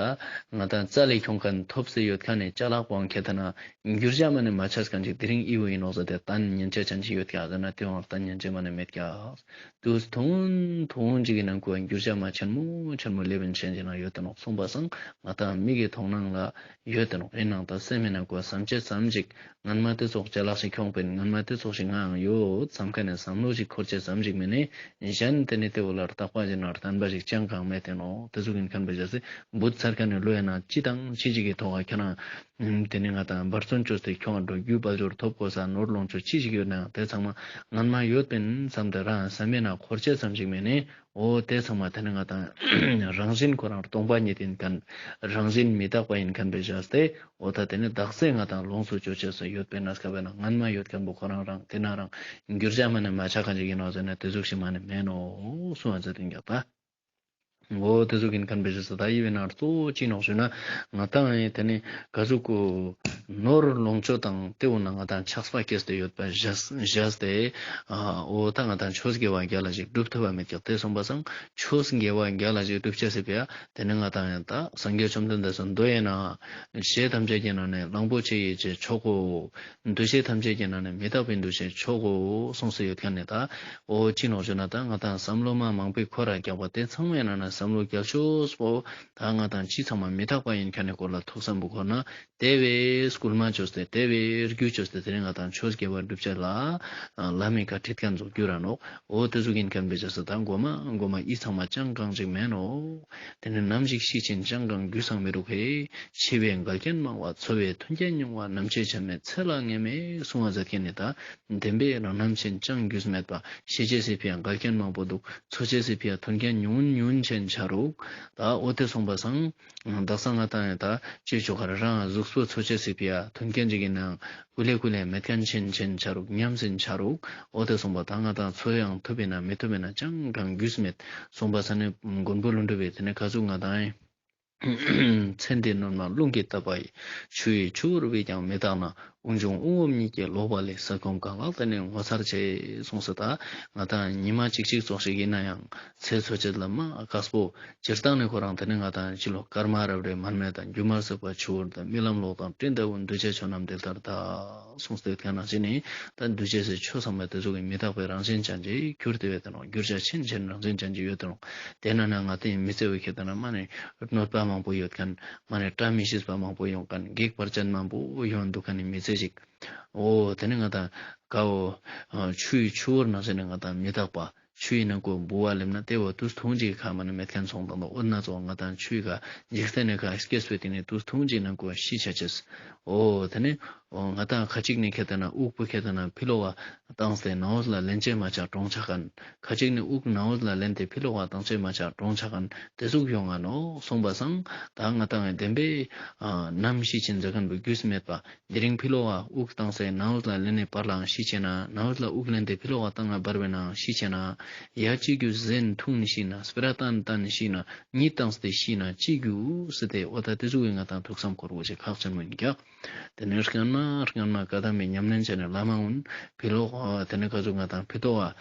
ང་དང་རྩ་ལས་ཁྱོང་ཁན་ཐོབ་སྟེ་ཡོད་ཁན་ནི་ཅ་ལག་པོའང་ཁྱེད་ད་ན་འགྱུར་བྱ་མ་ནེ་མ་ཆ་ཁན་ཅིག་དེ་རིང་འི་བོ་ཡིན་ནོག་ཟེར་ཏེ་ལྟ་ཉན་ཅེས་ཅན་ཅིག་ཡོད་ཀྱག་ཟེར་ན་དེའང་ལྟ་ཉན་ཅེས་མ་ནེ་མེད་ཀྱག། དུས་ཐུང་ཐུང་ཅིག་གི་ནང་ཁོ་འགྱུར་བྱ་མ་ཆེན་མོ་ཆེན་མོ་ལེབ་བིན་ཆེན་ཅིག་ནང་ཡོད་དེ་ནོག་གསུངས་པ་སང་ང་དང་མིག་གི་མཐོང་སྣང་ལ་ཡོད་དེ་ནོག། ཡིན་ནའང་ད་སེམས་མི་ནང་ཁོ་བསམ་ཅེས་ཙམ་ཅིག་སྔན་མ་དེ་ཙོགས་ཅ་ལག་ཞིག་ཁྱོང་པིན་སྔན་མ་དེ་ཙོགས་ཤིག་ང་ཡང་ཡོད་བསམ་ཁན་ནི་བསམ་བློ་ཞིག་འཁོར་ཅེས་ཙམ་ཅིག་མ་ནེ་གཞན་དེ་ནེ་དེ་བོ་ལ་བརྟག་པ་ཞིག་ན་བརྟན་པ་ཞིག་ཅང་གང་མེད་དེ་ནོག། དེ་ཙོགས་ཡིན་ཁན་བོ་ཞག་སེ་བུད་ཚར་ཁན་ནི་ལོ་ཡིན་ན་ཅི་དང་ཅི་ཞིག་གི་ཐོག་ཁ་ཁྱོད་རང་དེ་ནེ་ང་དང་འབད་བརྩོན་བཅོས་ཏེ་ཁྱོང་འགྲོ་རྒྱུ་དཔལ་འབྱོར་ཐོབ་དགོས་ས་ནོར་ལོངས་སྤྱོད་ཅི་ཞིག་ཡོད་ནའང་དེ་ཚང་མ་སྔན་མ་ཡོད་པིན་བསམ་སྟེ་རང་བསམ་མེད་ན་འཁོར་ཅེས་ཙམ་ཞིག་མ་ནེ་འོ་དེ་ཚང་མ་དེ་ནེ་ང་དང་རང་བཞིན་ཁོ་རང་སྟོང་པ་ཉིད་ཡིན་ཁན་རང་བཞིན་མི་རྟག་པ་ཡིན་ཁན་བོ་ཞག་སྟེ་འོ་ད་དེ་ནེ་དག་ས་ང་དང་ལོངས་སུ་སྤྱོད་ཅེས་སུ་ཡོད་པིན་ན་སྐབས་ན་སྔན་མ་ཡོད་ཁན་བོ་ཁོ་རང་རང་དེ་ན་རང་འགྱུར་བྱ་མ་ནེ་མ་ཆ་ཁན་ཅིག་ཡིན་ནོག་ཟེར་ན་དེ་ཙོགས་ཤིག་མ་ནེ་མེད་ནོག་གསུངས་པ་ཟེར་ཏེ་ཡིན་ཀྱག་ད། འོ་དེ་ཙོགས་ཡིན་ཁན་བོ་ཞག་སེ་ད་འི་བོའི་ནང་གཙོ་བོ་ཅི་ནོག་ཞུ་ན་ང་དང་ཡིན་དེ་ནེ་ག་ཟུག་གི་ནོར་ལོངས་སྤྱོད་དང་དེ་བོ་ན་ང་དང་ཆགས་པ་སྐྱེས་ཏེ་ཡོད་པ་ཞག་སྟེ་ཨ་འོ་ད་ང་དང་ཆོས་དགེ་བ་རྒྱ་ལ་ཞིག་སྒྲུབ་ཐུབ་པ་མེད་ཀྱག། དེ་གསུངས་པ་སང་ཆོས་དགེ་བ་རྒྱ་ལ་ཞིག་སྒྲུབ་ཅེས་སི་ཕི་ཡ་དེ་ནེ་ང་དང་ཡང་ད་སངས་རྒྱས་བཅོམ་ལྡན་འདས་སི་མདོ་ཡིན་ན་ཞེས་ཐམས་ཅད་ཀྱི་ནང་ནེ་གླང་པོ་ཆེ་ཡི་ཆེས་མཆོག་གོ། འདུ་ཤེས་ཐམས་ཅད་ཀྱི་ནང་ནེ་མི་རྟག་པའི་འདུ་ཤེས་མཆོག་གོ་གསུངས་སེ་ཡོད་ཁན་ནི་ད་འོ་ཅི་ནོག་ཞུ་ན་ད་ང་དང་བསམ་བློ་མ་མང་པོའི་ཁོ་ར་རྒྱག་པ་དེ་ཚང་མའི་ནང་ནེ་བསམ་བློ་རྒྱ་ཆེ་ཤོས་པོ་ད་ང་དང་ཅི་ཚང་མ་མི་རྟག་པ་ཡིན་ཁན་ནི་སྐོར་ལ་ཐུགས་བསམ་པོ་འཁོར་ན་དེ་བོའི་སྐུལ་མ་བཅོས་ཏེ་དེ་བོའི་རྒྱུ་བཅོས་ཏེ་དེ་ནེ་ང་དང་ཆོས་དགེ་བ་སྒྲུབ་ཅེས་ལ་ལམ་མི་ཁ་ཁྲིད་ཁན་ཙོགས་གྱུར་ར་ནོག། འོ་དེ་ཙོགས་ཡིན་ཁན་བོ་ཞག་སེ་ད་མགོ་མ་མགོ་མ་འི་ཚང་མ་ཅང་གང་ཅིག་མེད་ནོག། དེ་ནེ་ནམ་ཞིག་ཤེས་ཕྱིན་ཅང་གང་རྒྱུས་སང་མི་རུག་ཧེ། འཆི་བའི་འགལ་རྐྱེན་མང་བ། འཚོ་བའི་མཐུན་རྐྱེན་ཉུང་བ། ནམ་འཆི་ཆ་མེད་ཚེ་ལ་ངེས་མེད་གསུངས་པ་ཟེར་ཁན་ནི་ད་བདེན་པའི་རང་ནམ་ཕྱིན་ཅང་རྒྱུས་མེད་པ་ཤི་ཅེས་སི་ཕི་ཡ་འགལ་རྐྱེན་མང་པོ་འདུག། འཚོ་ཅེས་སི་ཕི་ཡ་མཐུན་རྐྱེན་ཉུང་ཉུང་ཅན་ཆ་རུག། ད་འོ་དེ་གསུངས་པ་སང་དག་ས་ང་དང་ཡང་ད་ཅི་ཅོ་ཁ་རང་གཟུགས་པོ་འཚོ་ཅེས་སི་ཕི་ཡ་མཐུན་རྐྱེན་ཅིག་ཡིན་ནའང་ཀུ་ལེ་ཀུ་ལེ་མེད་ཁན་ཅན་ཅན་ཆ་རུག། ཉམས་ཟིན་ཆ་རུག། འོ་དེ་གསུངས་པ་ད་ང་དང་འཚོ་ཡང་ཐུབ་ཡིན་ན་མི་ཐུབ་ཡིན་ན་ཅང་གང་རྒྱུས་མེད་གསུངས་པ་ས་ནི་མགོན་པོ་ཀླུ་སྒྲུབ་པའི་དེ་ནེ་ག་ཟུག་ང་དང་ཡང་ཚེ་འདི་ནོར་མ་རླུང་གིས་བཏབ་པ་ཡི། ཆུ་ཡི་ཆུ་བུར་བས་ཀྱང་མི་དག་ན། དབུགས་འབྱུང་དབུགས་འོང་གཉིས་ཀྱིས་ལོག་པ་ལས། ས་གོམས་གང་བླགས་དེ་ནི་ངོ་མཚར་ཆེ། གསུངས་སོ། ད་ང་དང་ཉི་མ་གཅིག་གཅིག་ཙོགས་ཤིག་ཡིན་ན་ཡང་ཚེ་འཚོ་ཅེས་ལ་མ་དཀའ་སྤོ། སྤྱིར་བཏང་ནི་ཁོ་རང་དེ་ནི་ང་དང་ཅི་ལོ་སྐར་མ་རབ་རིབ་མར་མེ་དང་སྒྱུ་མར་སོགས་པ་ཆུ་བུར་དང་རྨི་ལམ་གློག་དང་སྤྲིན་ལྟ་བུ་འདུ་བྱེད་ཆོས་རྣམས་དེ་ལྟར་གདའ། གསུངས་ཏེ་ཡོད་ཁན་ནང་བཞིན་ནི་ད་འདུ་བྱེད་སི་ཆོས་ཚང་མ་དེ་ཚོ་གི་མི་རྟག་པའི་རང་བཞིན་ཅན་ཅིག་གྱུར་ཏེ་ཡོད་དེ་ནོག། འགྱུར་བྱ་ཆེན་ཆེན་རང་བཞིན་ཅན་ཅིག་ཡོད་དེ་ནོག། དེ་ན་ན་ང་དང་མི་ཚེ་བོ་ཁྱེད་ད་ན་མ་ནེ་གནོད་པ་མང་པོ་ཡོད་ཁན་མ་ནེ་བཀྲ་མི་ཤིས་པ་མང་པོ་ཡོང་ཁན་གེགས་བར་ཅན་མང་པོ་ཡོང་འདུག་ཁན་ནི་མི་ཚེ་ཞིག། འོ་དེ་ནི་ང་དང་ཀ་བོ་ཆུ་ཡི་ཆུ་བུར་ནང་བཞིན་ནི་ང་དང་མི་རྟག་པ། ཆུ་ཡི་ནང་ཁོ་ལྦུ་བ་ལེབ་ན་དེ་བོ་དུས་ཐུང་ཅིག་ཁ་མ་ནེ་མེད་ཁན་སོང་དང་དོ། འོ་ན་ཚོ་ང་དང་ཆུ་ཡི་ཁ་འཇིག་རྟེན་ནི་ཁ་སྐྱེས་པའི་སྟེང་ནེ་དུས་ཐུང་ཅིག་ནང་ཁོ་ཤི་ཆ་ཅེས། འོ་དེ་ནི་འོ་ང་དང་ཁ་ཅིག་ནི་ཁྱེད་ད་ན་དབུགས་པོ་ཁྱེད་ད་ན་ཕི་ལོག་ག་བཏང་སྟེ་ནང་འོག་ལ་ལེན་ཅེས་མ་ཆ་གྲོངས་ཆ་ཁན། ཁ་ཅིག་ནི་དབུགས་ནང་འོག་ལ་ལེན་ཏེ་ཕི་ལོག་ག་བཏང་ཅེས་མ་ཆ་གྲོངས་ཆ་ཁན་དེ་ཟུག་ཡོང་ང་ནོག་གསུངས་པ་སང་ད་ང་དང་བདེན་པའི་ནམ་ཤི་ཆེན་ཟེར་ཁན་བོ་རྒྱུས་མེད་པ། དེ་རིང་ཕི་ལོག་ག་དབུགས་བཏང་སྟེ་ནང་འོག་ལ་ལེན་ནི་བར་ལའང་ཤི་ཆེ་ན། ནང་འོག་ལ་དབུགས་ལེན་ཏེ་ཕི་ལོག་ག་བཏང་ང་བར་བའི་ནའང་ཤི་ཆེ་ན། ཡ་ཅི་རྒྱུ་ཟན་འཐུང་ནི་ཤི་ན། སྤེ་ར་བཏང་བཏང་ནི་ཤི་ན། གཉིད་བཏང་སྟེ་ཤི་ན་ཅི་རྒྱུ་ཟེར་ཏེ་འོ་ད་དེ་ཟུག་གི་ང་དང་ཐུགས་བསམ་འཁོར་དགོས་ཤེས་ཁག་ཆེན་མོ་ཡིན་ཀྱག། དེ་ནས་སྔན་མ་སྔན་མ་ཀ་དམ་པའི་ཉམས་ལེན་བྱས་ནས་བླ་མ་འོན་ཕི་ལོག་དེ་ནས་ག་ཟུག་ང་དང་ཕི་ཏོག་ག་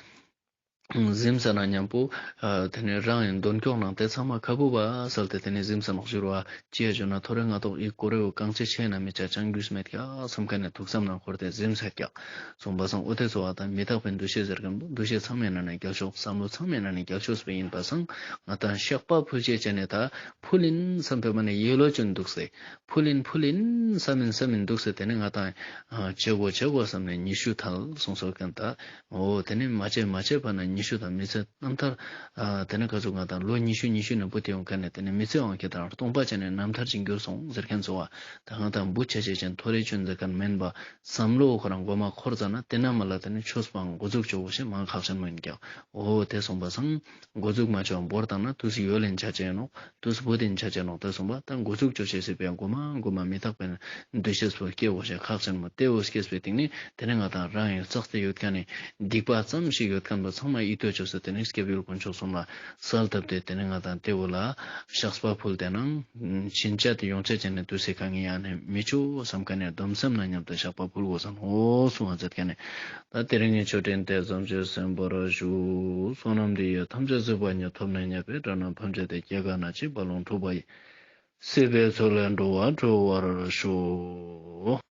གཟིམས་ས་ན་མཉམ་པོ་དེ་ནས་རང་ཡང་འདོན་ཀྱོག་ནང་དེ་ཚང་མ་ཁ་བུ་བ་སལ་ཏེ་དེ་ནས་གཟིམས་ས་ནོག་ཞུ་རུ་བ་ཅི་ཡ་ཞུ་ན་ཐོ་རེ་ང་ཏོག་ཨི་ཀོ་རེ་བོ་གང་ཆེ་ཆེ་ན་མི་ཆ་ཅང་རྒྱུས་མེད་ཀྱག་བསམ་ཁ་ནས་ཐུགས་བསམ་ནང་འཁོར་ཏེ་གཟིམས་ས་ཀྱག་སོང་པ་སང་འོ་དེ་ཚོ་བ་དང་མི་རྟག་པའི་འདུ་ཤེས་ཟེར་མཁན་པོ་འདུ་ཤེས་ཚང་མའི་ནང་ནས་རྒྱལ་ཤོས་བསམ་བློ་ཚང་མའི་ནང་ནས་རྒྱལ་ཤོས་པ་ཡིན་པ་སང་ང་དང་བཤགས་པ་ཕུལ་ཆེ་ཆེ་ནས་ད་ཕུལ་ཡིན་བསམ་པའི་མ་ནས་ཡེ་ལོ་ཅུན་འདུག་སེ། ཕུལ་ཡིན་ཕུལ་ཡིན་བསམ་ཡིན་བསམ་ཡིན་འདུག་སེ་དེ་ནས་ང་དང་ཨ་བྱེད་དགོས་བྱེད་དགོས་བསམ་ནས་ཉི་ཤུ་ཐལ་སོང་སོ་མཁན་ད། འོ་དེ་ནས་མ་བྱེད་མ་བྱེད་པ་ན་ཉི་ཤུ་དང་མི་ཚེ་རྣམ་ཐར་ཨ་དེ་ནས་ག་ཚོད་ང་དང་ལོ་ཉི་ཤུ་ཉི་ཤུ་ནས་བུད་དེ་ཡོང་མཁན་ནས་དེ་ནས་མི་ཚེ་དབང་གིས་དང་སྟོང་པ་བྱས་ནས་རྣམ་ཐར་ཅིག་འགྱུར་སོང་ཟེར་མཁན་ཚོ་བ་ད་ང་དང་བུ་ཆ་ཆེ་ཅན་ཐོ་རེ་ཅུན་ཟེར་མཁན་མིན་པ་བསམ་བློ་ཁོ་རང་མགོ་མ་འཁོར་ཙ་ན་དེ་ན་མ་ལ་དེ་ནས་ཆོས་པའང་འགོ་འཛུགས་བྱོ་དགོས་ཤེས་མ་ཁག་ཆེན་མོ་ཡིན་ཀྱང་འོ་དེ་སོང་པ་སང་། འགོ་འཛུགས་མ་ཆོག་འབོར་བཏང་ན་དུས་ཡོལ་ལེན་ཆ་ཆེ་ནོག། དུས་བུད་དེན་ཆ་ཆེ་ནོག། དེ་སོང་པ་ད་འགོ་འཛུགས་ཆོག་ཆེ་སྲིད་པའི་མགོ་མ་མགོ་མ་མི་རྟག་པའི་འདུ་ཤེས་པོ་སྐྱེ་འོ་ཞེས་ཁག་ཆེན་མོ་དེ་འོ་སྐྱེས་པའི་སྟེང་ནས་དེ་ནས་ང་དང་རང་ཡང་བསགས་ཏེ་ཡོད་མཁན་ནི་སྡིག་པ་ཙམ་ཞིག་ཡོད་མཁན་པོ་ཚང་མ་ ཡིད་དུ་ཆོས་ས་དེ་ནེ་སྐྱབས་ཡུལ་དཀོན་མཆོག་གསུམ་ལ་གསལ་བཏབ་སྟེ་དེ་ནེ་ང་དང་དེ་བོ་ལ་བཤགས་པ་ཕུལ་ཏེ་ནང་ཕྱིན་ཆད་དེ་ཡོང་ཆ་ཅན་ནི་དུས་སུ་གང་ཡང་ནི་མི་ཆོག་བསམ་མཁན་ནི་སྡོམ་སེམས་ནང་མཉམ་དུ་བཤགས་པ་ཕུལ་དགོས་སམ་འོ་གསུང་བ་མཛད་མཁན་ནི། ད་དེ་རིང་གི་ཆོས་འབྲེལ་དེ་ཙམ་ཞིག་གསན་པར་ཞུ། བསོད་ནམས་འདི་ཡིས་ཐམས་ཅད་གཟིགས་པ་ཉིད། ཐོབ་ནས་ཉེས་པའི་དགྲ་རྣམས་ཕམ་བྱས་ཏེ། སྐྱེ་རྒ་ན་འཆིའི་རྦ་ཀློང་འཁྲུགས་པ་ཡི། སྲིད་པའི་མཚོ་ལས་འགྲོ་བ་སྒྲོལ་བར་ཤོག།